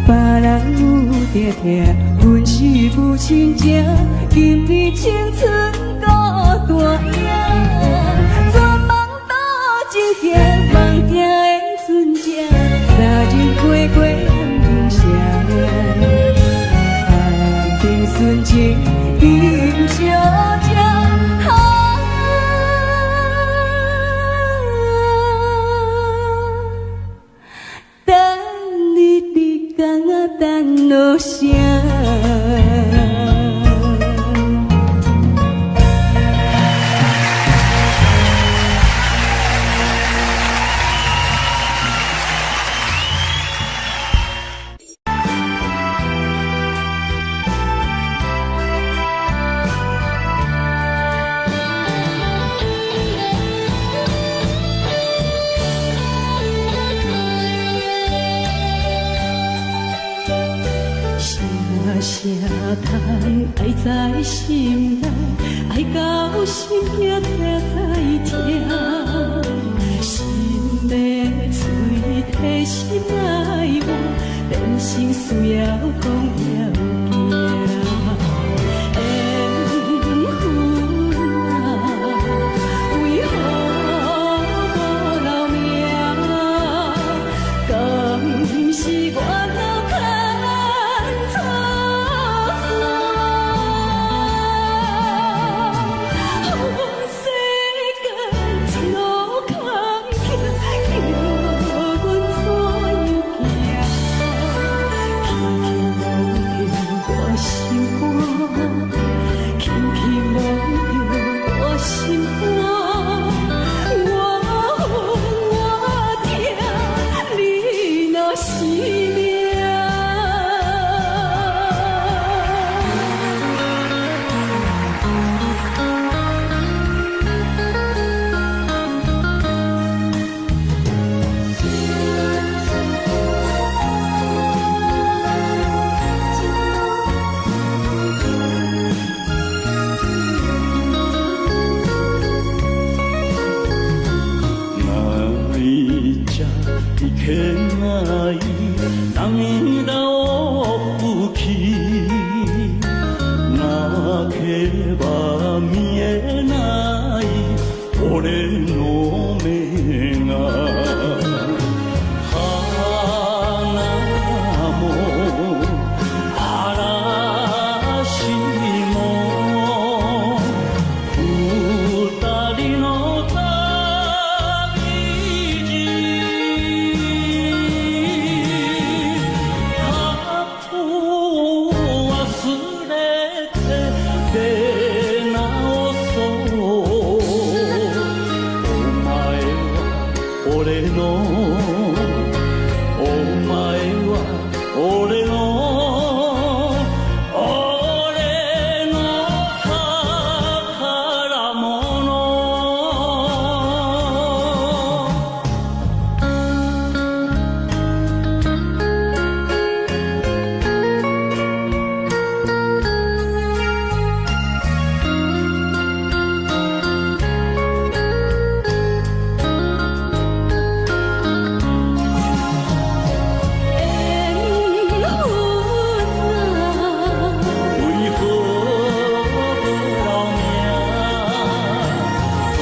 别人有疼疼，阮是母亲情，今年青春孤单影，全梦倒情兄，梦疼的船只，三日过过暗平城，暗平纯情饮烧情。等日日工啊，等落声。在心內，愛到心驚才知疼。心欲喙提心愛我，變成需要講要行。緣分啊，為何無留名？敢是我老看錯線？予世間一路坎坷，叫阮怎樣行？輕輕摸著我心肝，輕輕摸著我心肝，我恨我疼，你若是命。泣いちゃいけない涙を拭き泣けば見えない俺の目が花も嵐も二人の旅路過去を忘れて出直そうお前は俺のお前は俺の俺の宝物。緣分啊，為何無留名？敢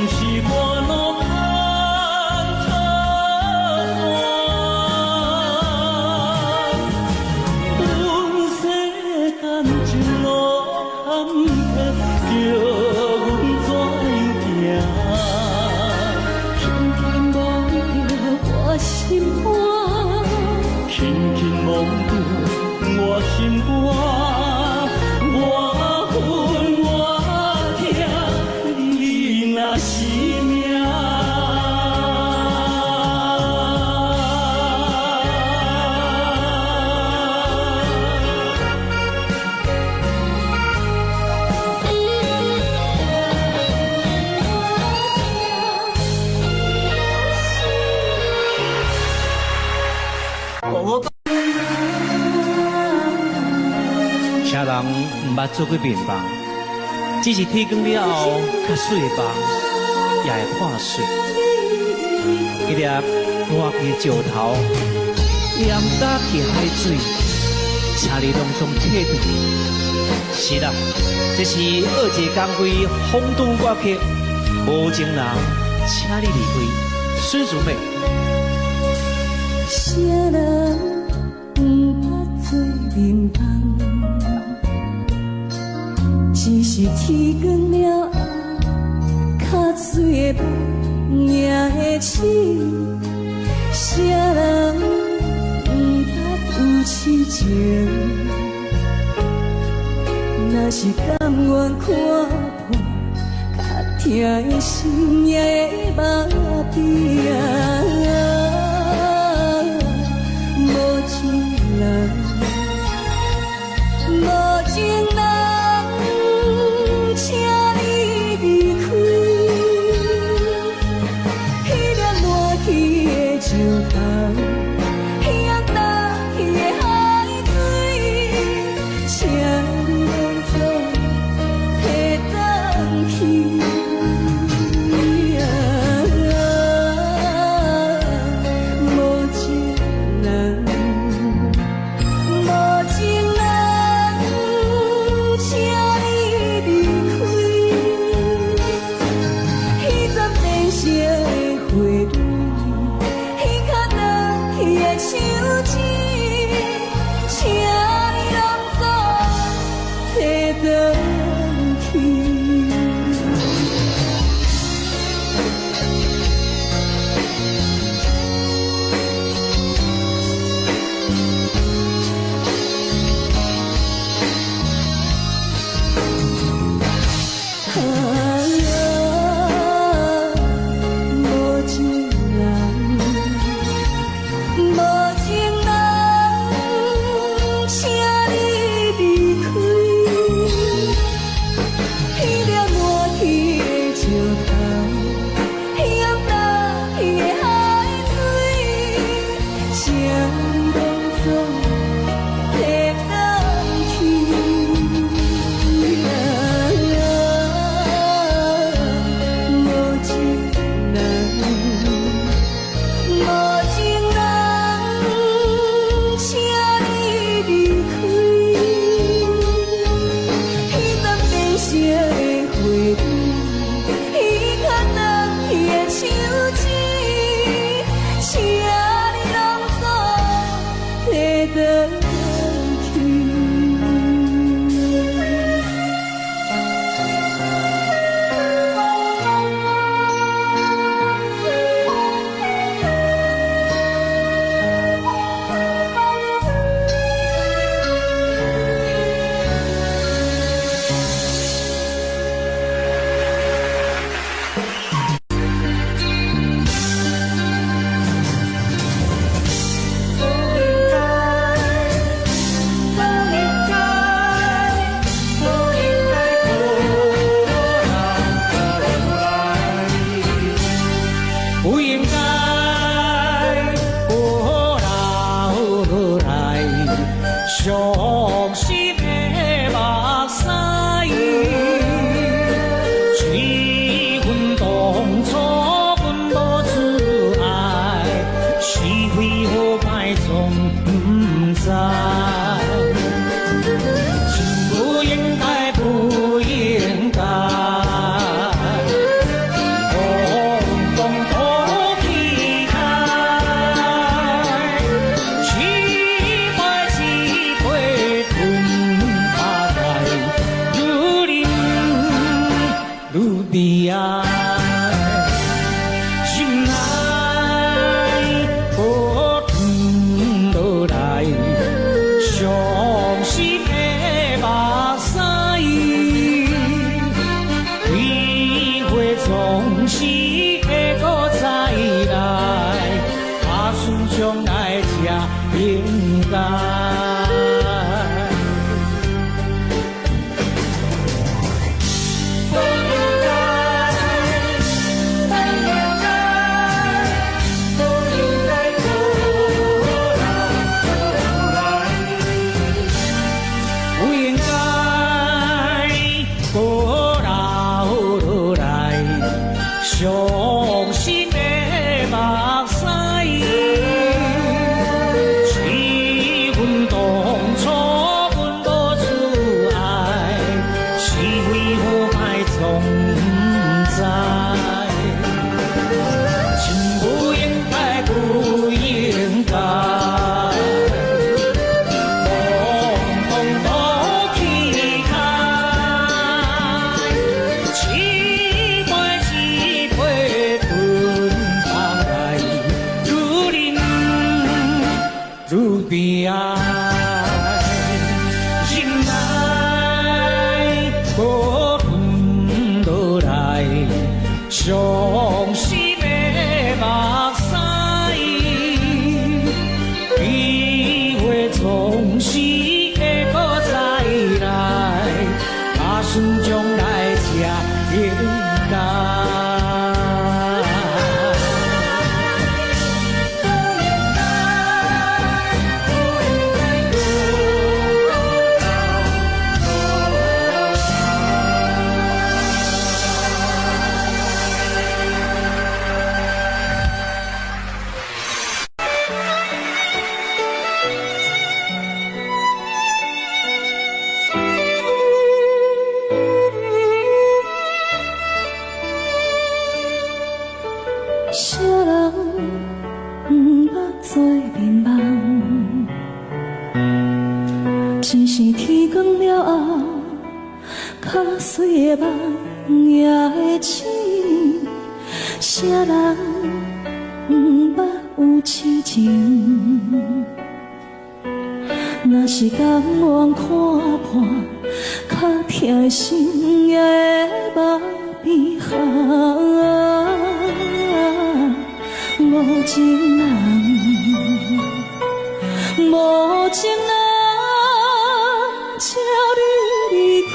是我老看錯線？阮世間一路坎坷，叫阮怎樣行？輕輕摸著我心肝，輕輕摸著我心肝，我恨我疼，你若是命。啥人毋捌做過眠夢，只是天光了後，較水的夢也會破碎。一粒爛去的石頭，淹打去海水，請你攏總體諒。是啦，這是二姐江輝風度歌曲《無情人》，請你離開，孫淑美。啥人毋捌做眠夢，只是天光了後，較水的夢也會醒。啥人毋捌有痴情？若是甘願看破，較疼的心也會麻痹啊。無情人，無情人，請你離開。彼粒爛去的石頭，淹干去的海水，請你攏轉去。啊，無情人，無情人，請你離開。較媠的夢也會醒，啥人毋捌有痴情？若是甘願看破，較疼的心也會目鼻紅。無情人，無情人，請你離開。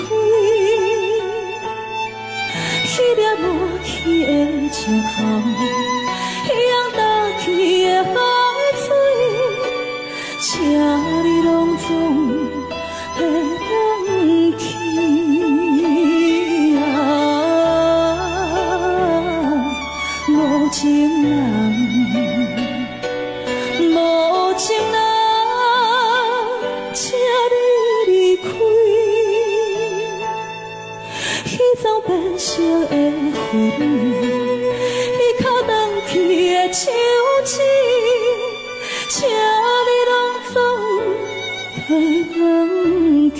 彼粒抹去的石頭，彼樣焦去的海水，請你攏總提轉去。啊，無情人，無情人，請你離開。彼丛變色的花蕊，彼跤斷去的手指，請你攏總提轉去。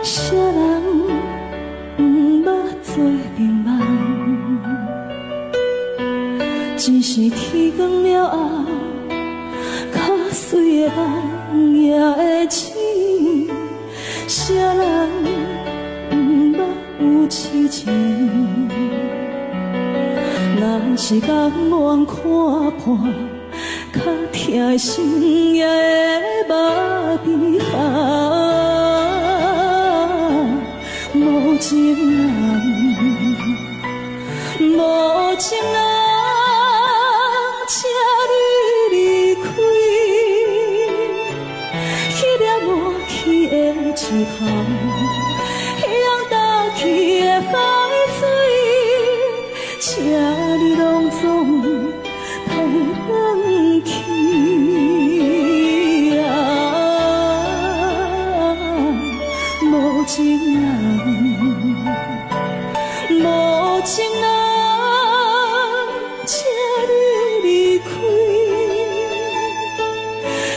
啥人毋捌做阵梦，只是天光了後，較媠的夢也會醒。啥人毋捌有痴情？若是甘願看破，較疼的心也會目鼻紅。無情人，無情人，請你離開。彼粒抹去的石頭，彼樣焦去的海水，請你攏總提轉去。啊，無情人，無情人，請你離開。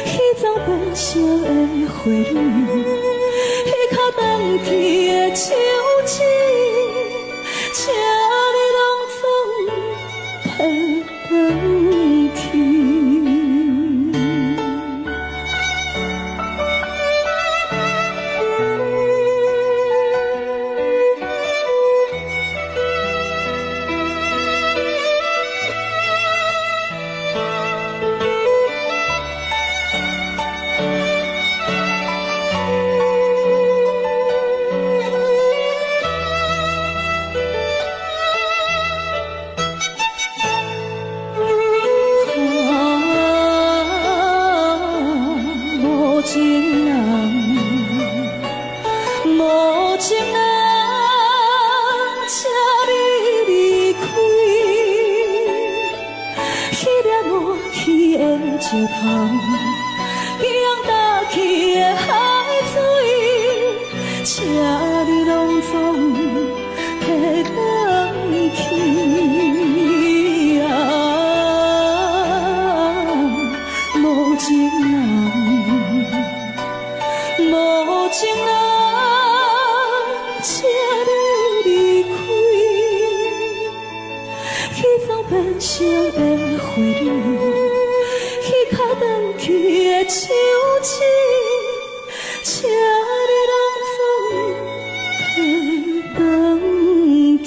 彼叢變色的花蕊，彼跤斷去的手指，請你攏總提轉去。啊，無情人，無情人，請你離開。彼粒抹去的石頭，彼樣焦去的海水，請你攏總提轉去。啊，無情人，無情人，請你離開。彼叢變色的花蕊，彼跤斷去的手指，請你攏總提轉去。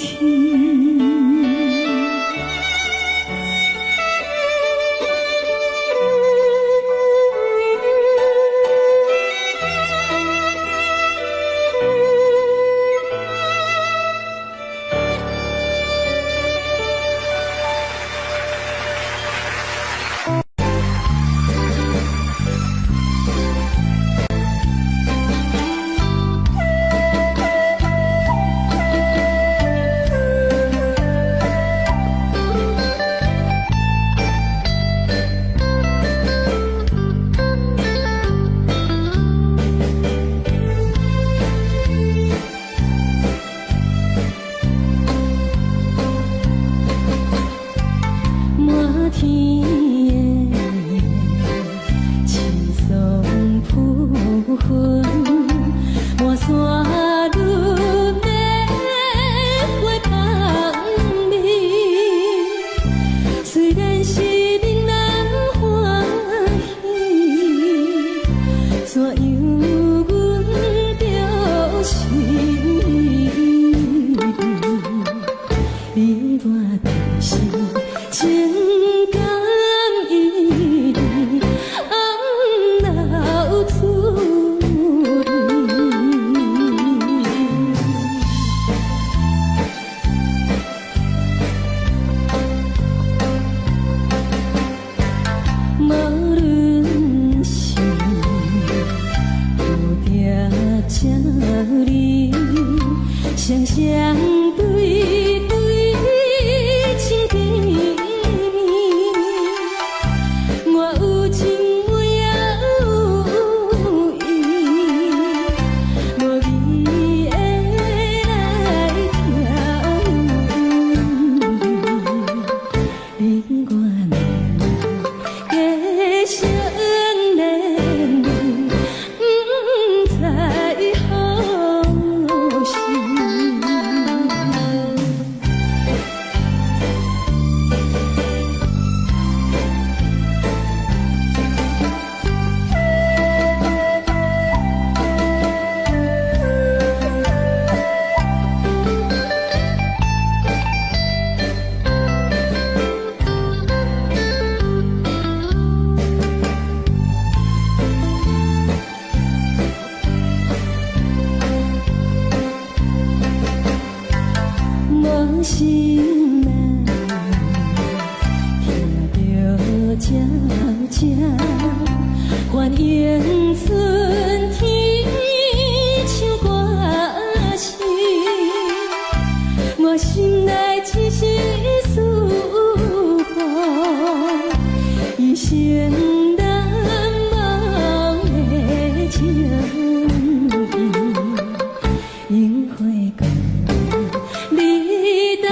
謝你，雙雙對對親甜蜜。我有情我也有意，無義的來疼，寧願加相連理，毋知何時。我心內聽著鳥聲，歡迎春天唱歌聲，我心內一絲思慕，一生難忘的情意，櫻花糕。你當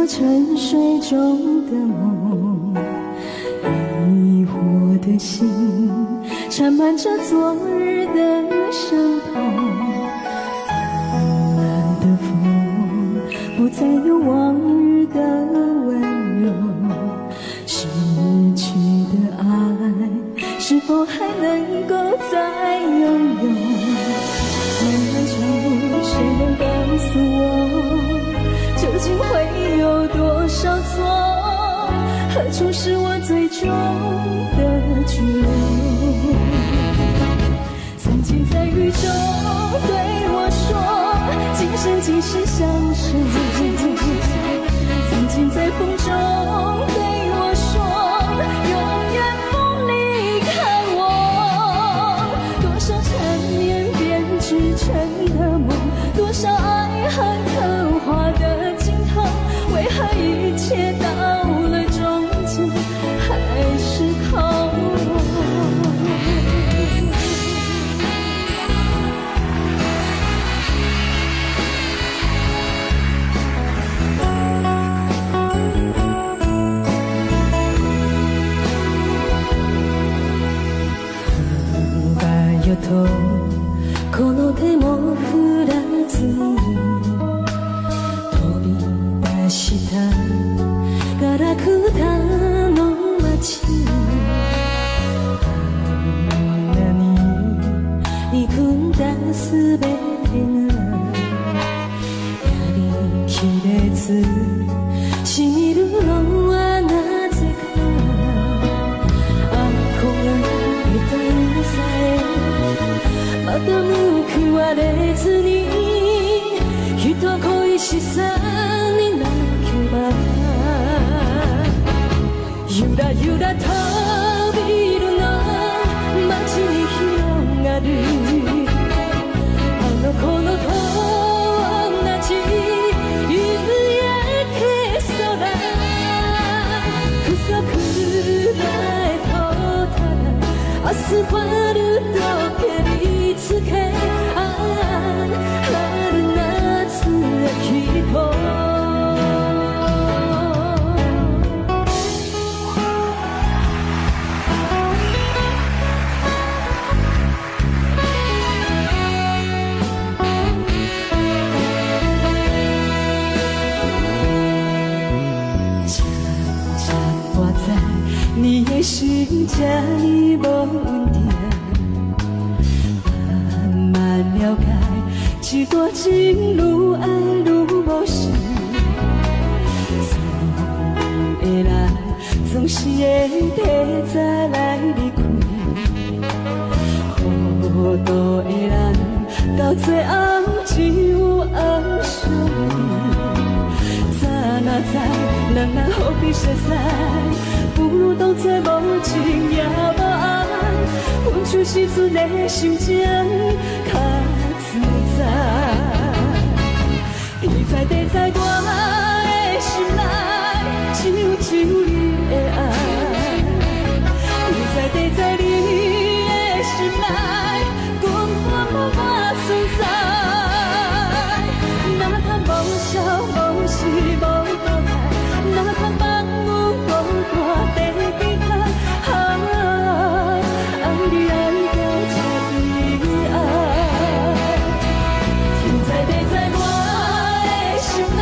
做沉睡中的夢，迷惑的心纏滿着昨日的傷痛。藍的風不再有往日的溫柔，失去的愛是否還能夠再擁有？漫漫長路，誰能告訴我，究竟會有多少錯？何處是我最終的居留？曾經在雨中對我說，今生今世相守。曾經在風中對我說，永遠不離開我。多少纏綿編織成的夢，多少愛恨刻畫的鏡頭，為何一切到了終結還是空？とこの手も振らずに飛び出したガラクタの街、あんなに憎んだすべてがやりきれずしみるのはなぜか。憧れたさえまた報われずに人恋しさに泣けば、ゆらゆらとビルの街に広がるあの子のと同じ夕焼け空、くそくらえとただアスファルト蹴りつけ、ああ春夏へきっと。常常我知你的心这呢无稳定，慢慢了解，一段情愈爱愈无心，总会人总是会提早来离开，糊涂的人到最後只有暗相依。早若知，咱若何必熟似？不如當作無情也無愛，分手時陣的心情較自在。天知地知，我的心內只有只有你的愛。天知地知，你的心內根本無我存在。哪通無笑無時無倒來，哪通放阮孤單在期待？啊，愛你愛到這悲哀。天知地知，我的心內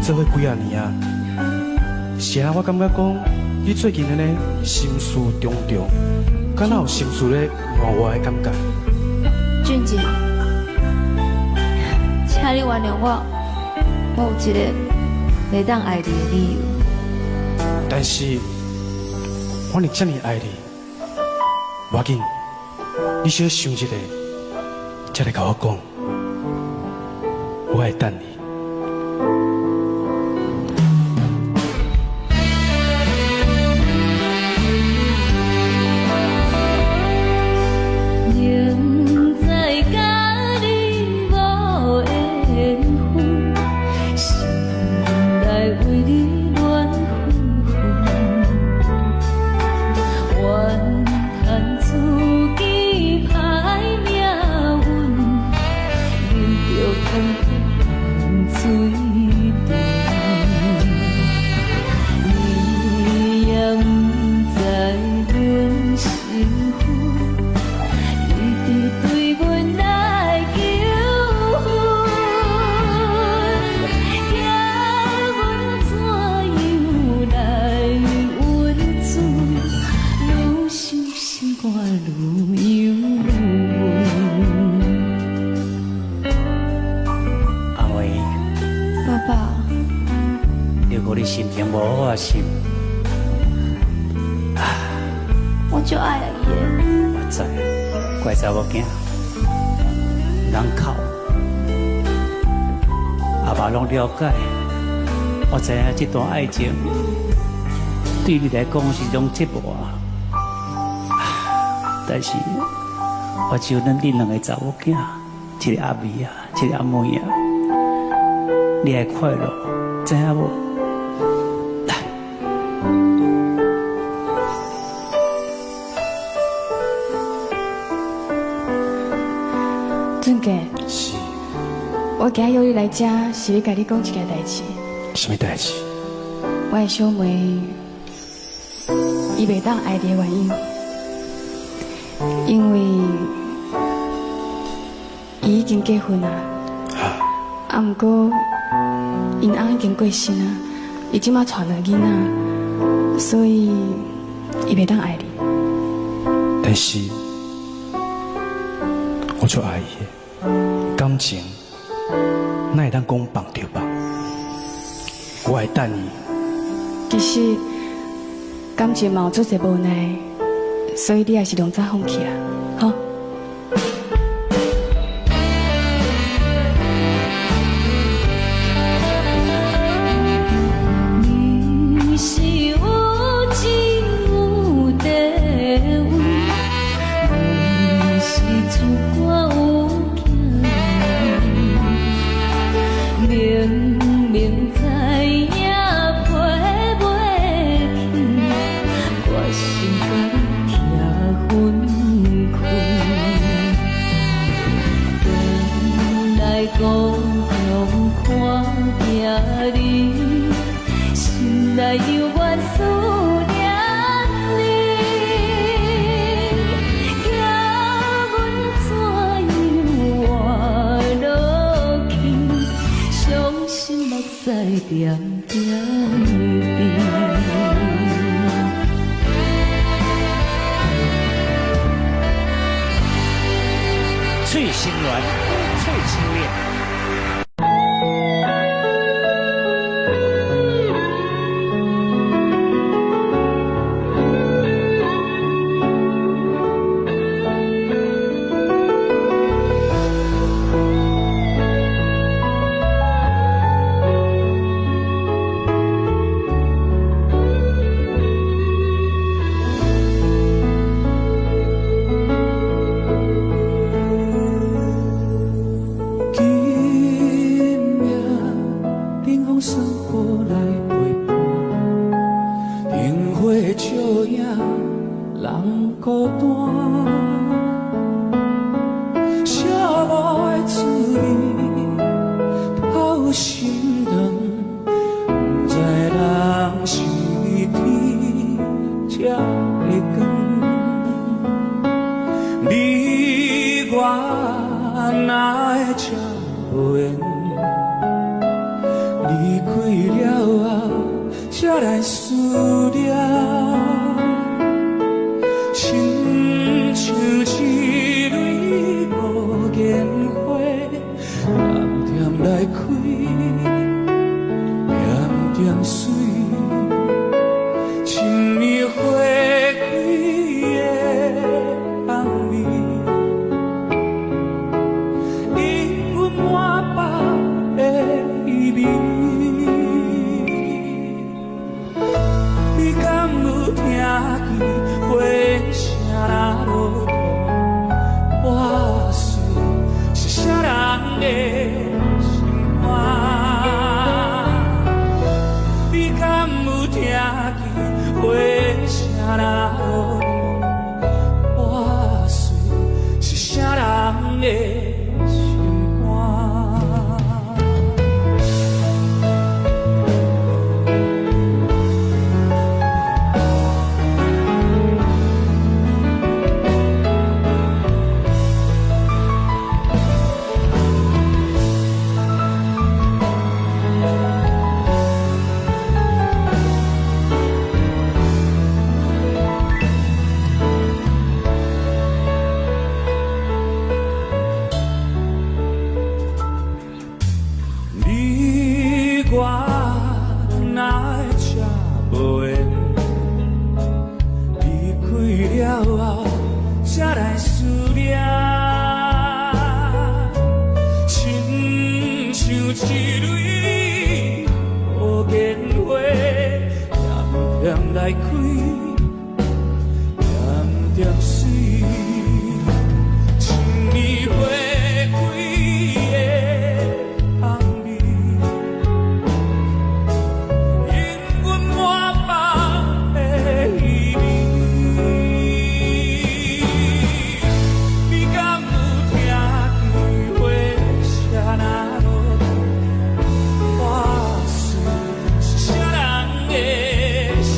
做伙幾仔年啊，是啊，我感覺講你最近按呢心事重重，敢若有心事咧瞞我的感覺。俊傑，請你原諒我，我有一個袂當愛你的理由。但是，我若這麼愛你，無要緊，你小想一下，才來共我講，我會等你。明知佮你無緣分，心內為你亂紛紛，怨嘆自己歹命運，忍著痛苦放水甜。你也毋知阮身份。一直對阮來求婚，叫阮怎樣來允准？愈想心肝愈憂闷。阿妹，爸爸，如果你心情無好啊，是，我就愛伊的。我知，乖查某囝，人哭，阿爸攏了解。我知影這段愛情對你來講是一種折磨啊，但是我只有咱恁兩個查某囝，一個阿妹啊，一個阿妹啊，你愛快樂，知影無？來。俊傑，是，我今日約你來這，是欲共你講一件代誌。什麼代誌？我的小妹，伊袂當愛你的原因，因為伊已經結婚啊。啊，毋過𪜶翁已經過身啊，伊這馬帶兩个囡仔，所以伊袂當愛你。但是，我足愛伊的，感情哪會當講放就放？我會等伊。其實感情嘛有足濟無奈，所以你還是量早放棄啦，吼。你是有情有地位，阮是一寡有行为，明明知影飞袂去，我心共你拆分开。转来故乡看见你，心內猶原思念你，叫阮怎樣活落去？傷心目屎點點滴。翠心戀，翠心戀。今夜冷風送雨來陪伴，燈火照影人孤單。寂寞的滋味透心肠，不知人是天才會光。你我哪會這無緣？你離開了後，才來思念，親像一蕊無言花，恬恬來開，恬恬水，千年花開的香味，氤氲滿腹的稀微。你敢有聽見花聲若落土？破碎是啥人的心肝？你敢有聽見花聲若落土？破碎是啥人的心肝？你我哪會這無緣？離開了後，才來思念，親像一蕊無言花，恬恬來開，恬恬水，千年花開的香味，氤氲滿腹的稀微。你敢有聽見花聲若落土？破碎是啥人的心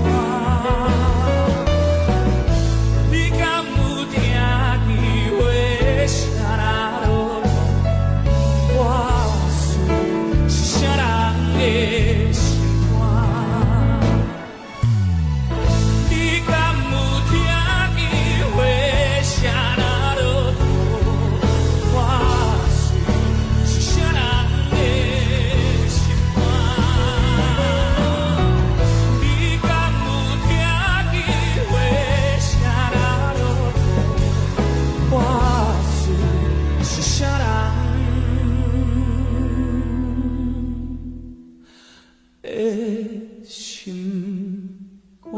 肝？你敢有聽見花聲若落土？破碎是啥人的心肝？你敢有聽見花聲若落土？破碎是啥人的心肝？你敢有聽見花聲若落土？破碎是啥人的心肝？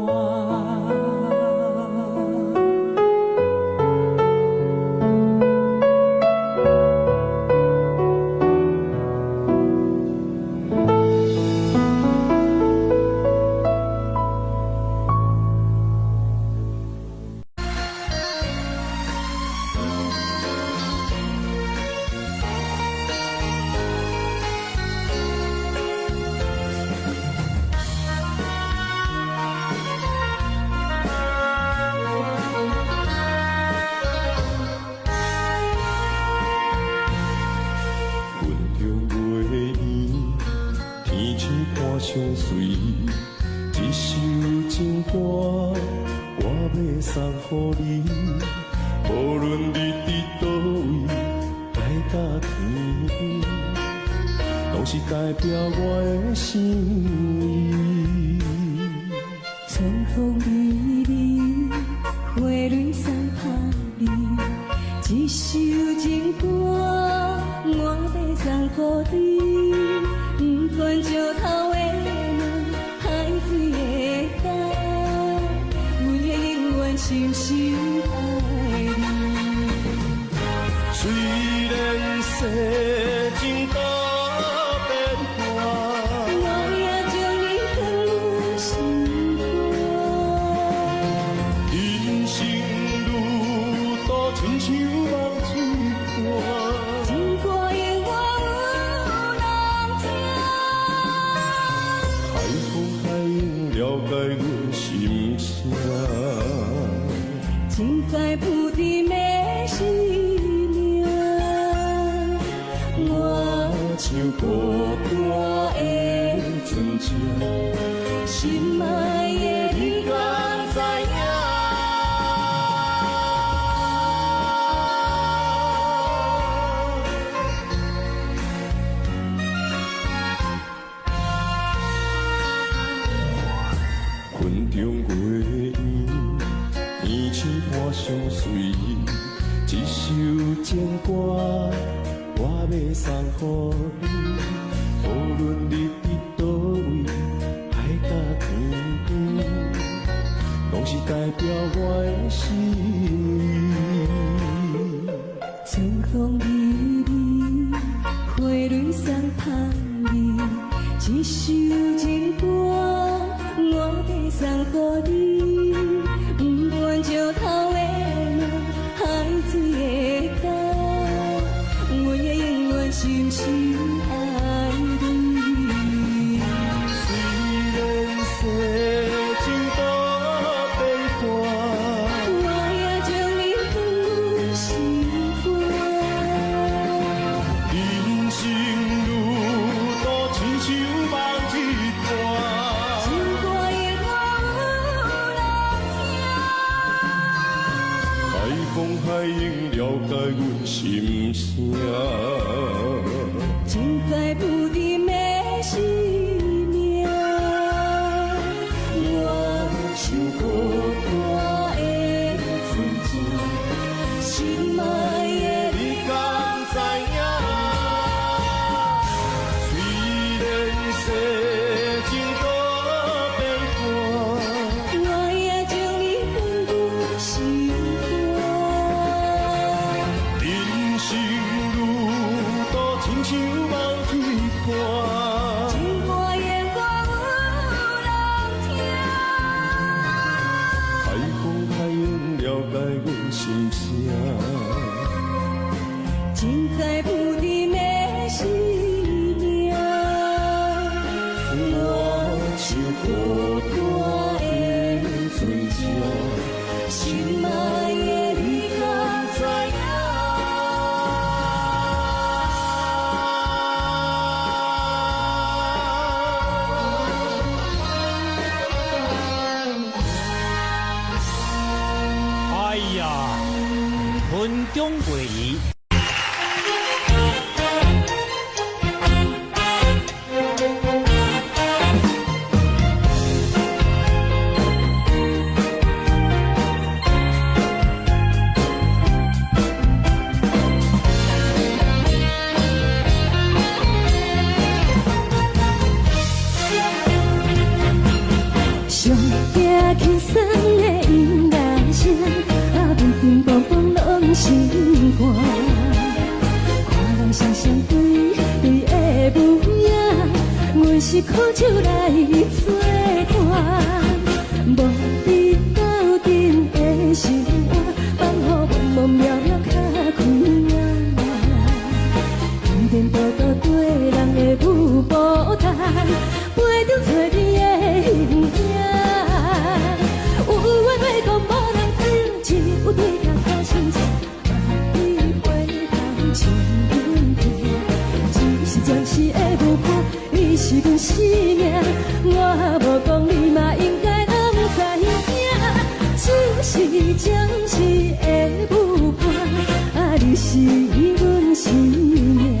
闻著月圆，天星看相随。这首情歌，我欲送予你。無論你佇佗位，海角天邊，攏是代表我的心意。春風微微，花蕊送香味。這首情歌，我欲送予你。不管石頭的卵，海水的干，阮會永遠深深愛你。雖然世情多變幻，我也將你藏心肝。人生路途親像夢境，心愛的你敢知影？云中月圆，天星伴相随，一首情歌我欲送予你。无论你伫佗位，海角天边，拢是代表我的心意。春風微微，花蕊送芳味，一首情歌我欲送予你。不管石頭的馬，海水的江，阮會永遠深深愛你。雖然世情多變幻，我也將你放心肝。人生路途親像夢一段，情歌永遠有人聽。海風海湧了解阮心聲。情海無定的生命，我像孤單的船隻，心愛的你敢知影？雖然世情多變幻，我也將你放阮心肝。人生路途親像夢一段，情歌永遠有人聽。海風海湧了解阮心聲。情海無定的生命，我像孤單的船隻，心愛的你敢知影？哎呀，雲中月圓。上驚輕鬆的音樂聲，啊，乒乒乓乓攏心肝。看人雙雙對對的舞影，阮是苦酒來作伴，無你鬥陣的生活，放予茫茫渺渺較開眼。天天倒倒對人的舞步动，陪著找你的形影。有缘话讲無人知，只有對甲好心情，萬里花香穿阮天，只是暫時的舞伴，你是阮生命，我無講你嘛應該攏知影，只是暫時的舞伴，啊，你是阮生命。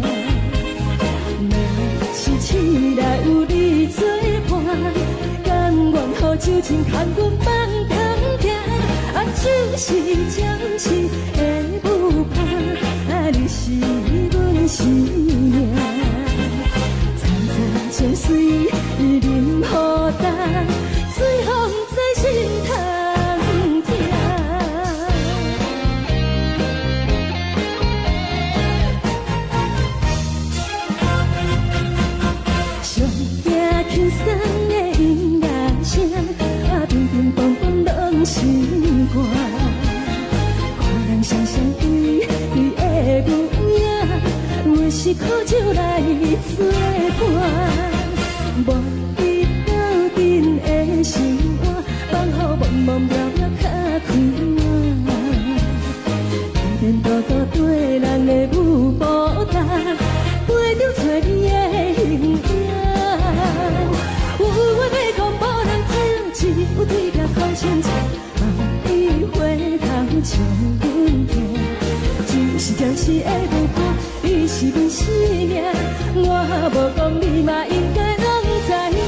若是醒來有你作伴，甘願予酒精牽阮放通行，啊，只是暫時的舞伴，啊，你是阮生命。層層情隨淋雨重，隨風在心頭疼。上驚輕鬆的音樂聲，啊，乒乒乓乓攏心肝。看人雙雙對對的舞影，阮是苦酒來作伴，無你鬥陣的生活，放予茫茫渺渺較開眼。天天倒倒對人的舞步動，陪著找你的形影。有緣話講無人知，心情，望你回头将阮疼。就是暂时的舞伴，你是阮生命，我无讲你嘛應該攏知影。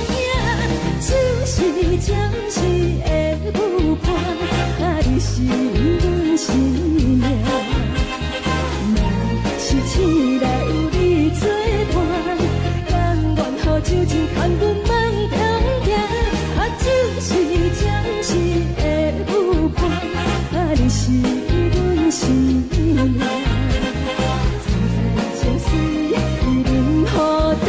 就是暫時的舞伴，啊，你是阮生命。若是醒來有你作伴，甘願予酒精牽阮夢中行。啊，就是暫時的舞伴，啊，你是阮生命。層層情隨任雨等，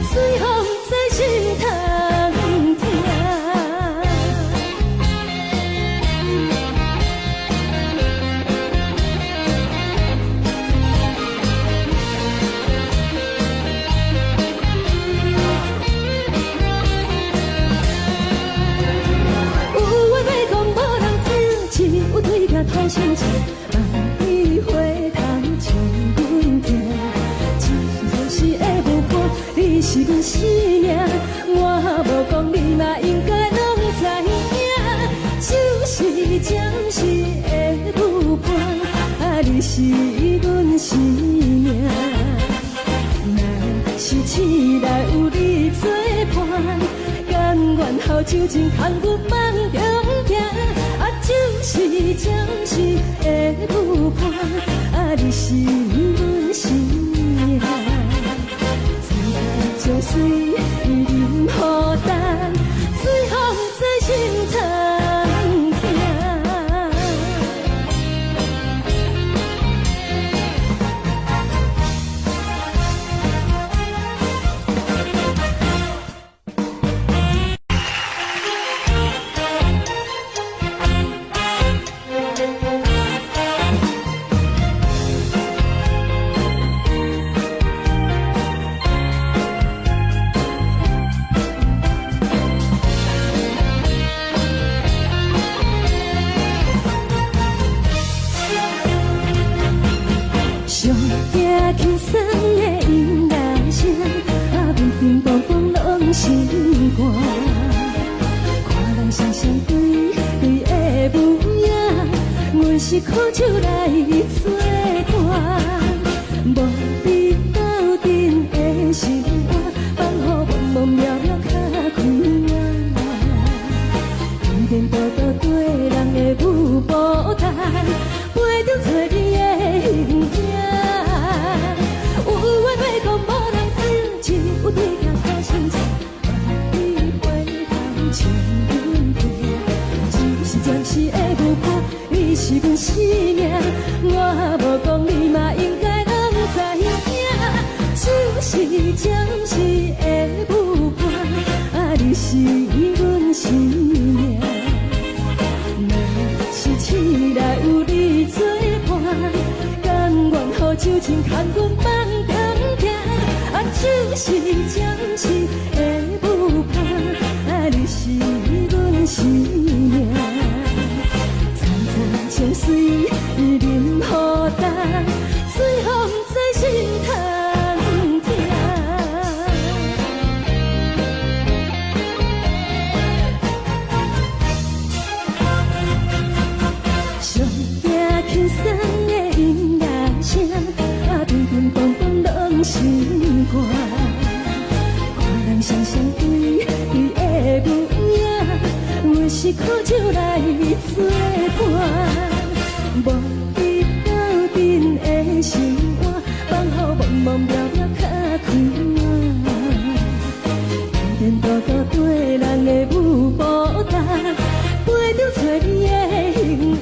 隨風在心頭疼。有話欲講無人聽，只有對鏡吐心情，望你回頭將阮疼。只是暫時的舞伴，你是阮生命，我無講你嘛應該攏知影。就是暫時的舞伴，啊，你是阮生命。若是醒來有你作伴，甘願予酒精牽阮夢中行。啊，就是暫時的舞伴，啊，你是阮生命。層層情隨任雨等，隨風在心頭疼。上驚輕鬆的音樂聲，啊，乒乒乓乓攏心肝。看人雙雙對對的模樣，阮是苦手來做伴。無你鬥陣的生活，放予茫茫渺渺較快活。天天多多對人的舞步单，陪著找你的形影。有話欲講無人聽，只有對鏡吐心情，望你回頭將阮疼。只是暫時的舞伴，你是阮生命，我無講你嘛應該攏知影。就是暫時的舞伴，啊，你是阮生命。若是醒來有你作伴，甘願予酒精牽阮夢中行。啊，就是暫時的舞伴，啊，你是阮生命。層層情隨任雨等，隨風在心頭疼。上驚輕鬆的音樂聲，啊，乒乒乓乓攏心肝。看人雙雙對對的模樣，阮是苦酒來作伴。無你鬥陣的生活，放予茫茫渺渺較快活。天天多多對人的舞步单，陪著找你的形影。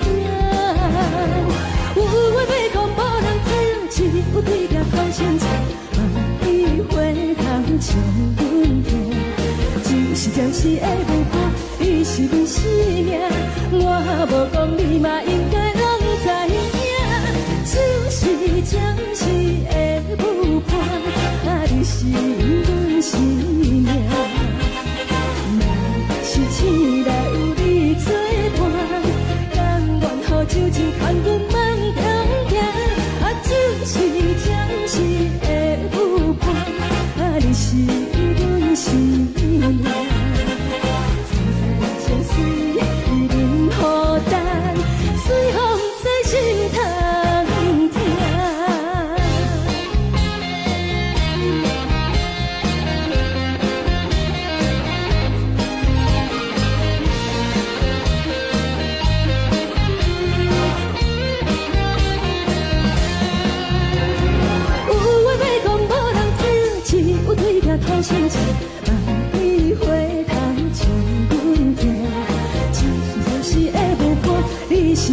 有話欲講無人聽，只有對鏡吐心情，望你回頭將阮疼。就是暫時的舞伴，你是阮生命，我無講你嘛應該攏知影。就是暫時的舞伴，啊，你是阮生命。若是醒來有你作伴，甘願予酒精牽阮夢中行。啊，就是暫時的舞伴，啊，你是阮生命。層層情隨任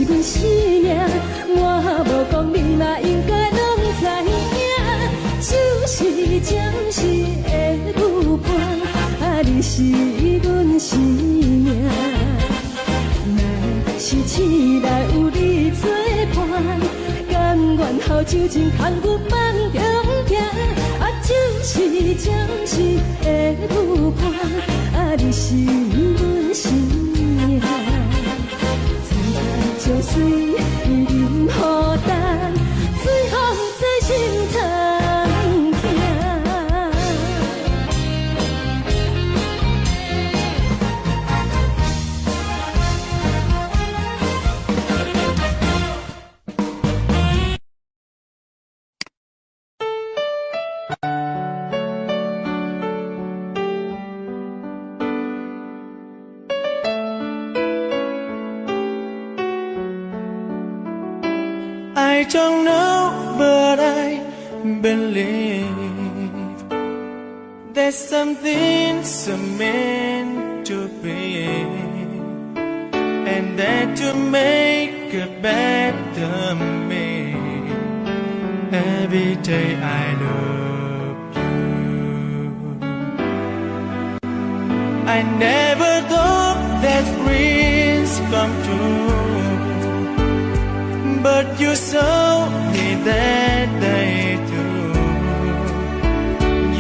是阮生命。我無講你嘛應該攏知影，酒是暫時的舞伴，啊你是阮生命。若是醒來有你作伴，甘願予酒精牽阮放中行。啊，酒是暫時的舞伴，啊你是阮生命。層層潮水忍雨等，水風在心頭疼。 I don't know, but I believe there's something so meant to be, and that to make a better me. Every day I love you. I never thought that dreams come true, but you saw me that day too.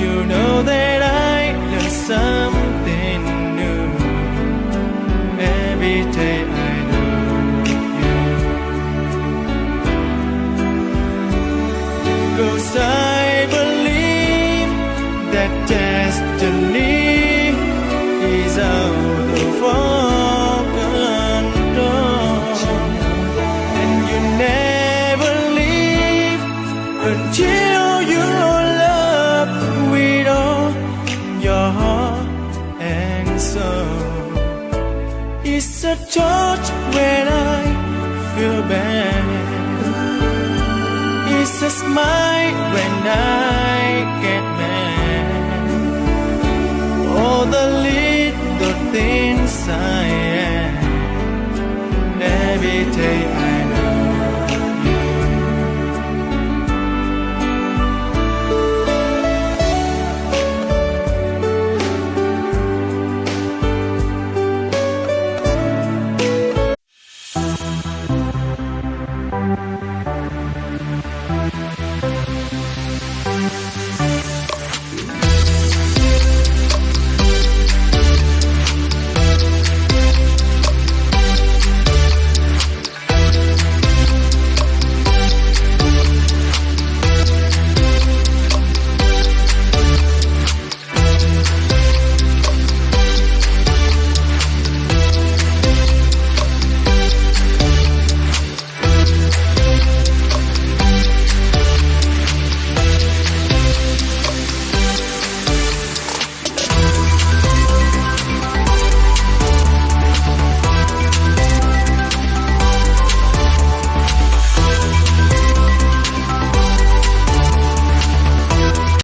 You know that I learned something new every day I love you. 'Cause I believe that destiny is out of our control, and you never leave until you love with all your heart and soul. It's a touch when I feel bad. It's a smile when I get mad. All the little things I am. Every day I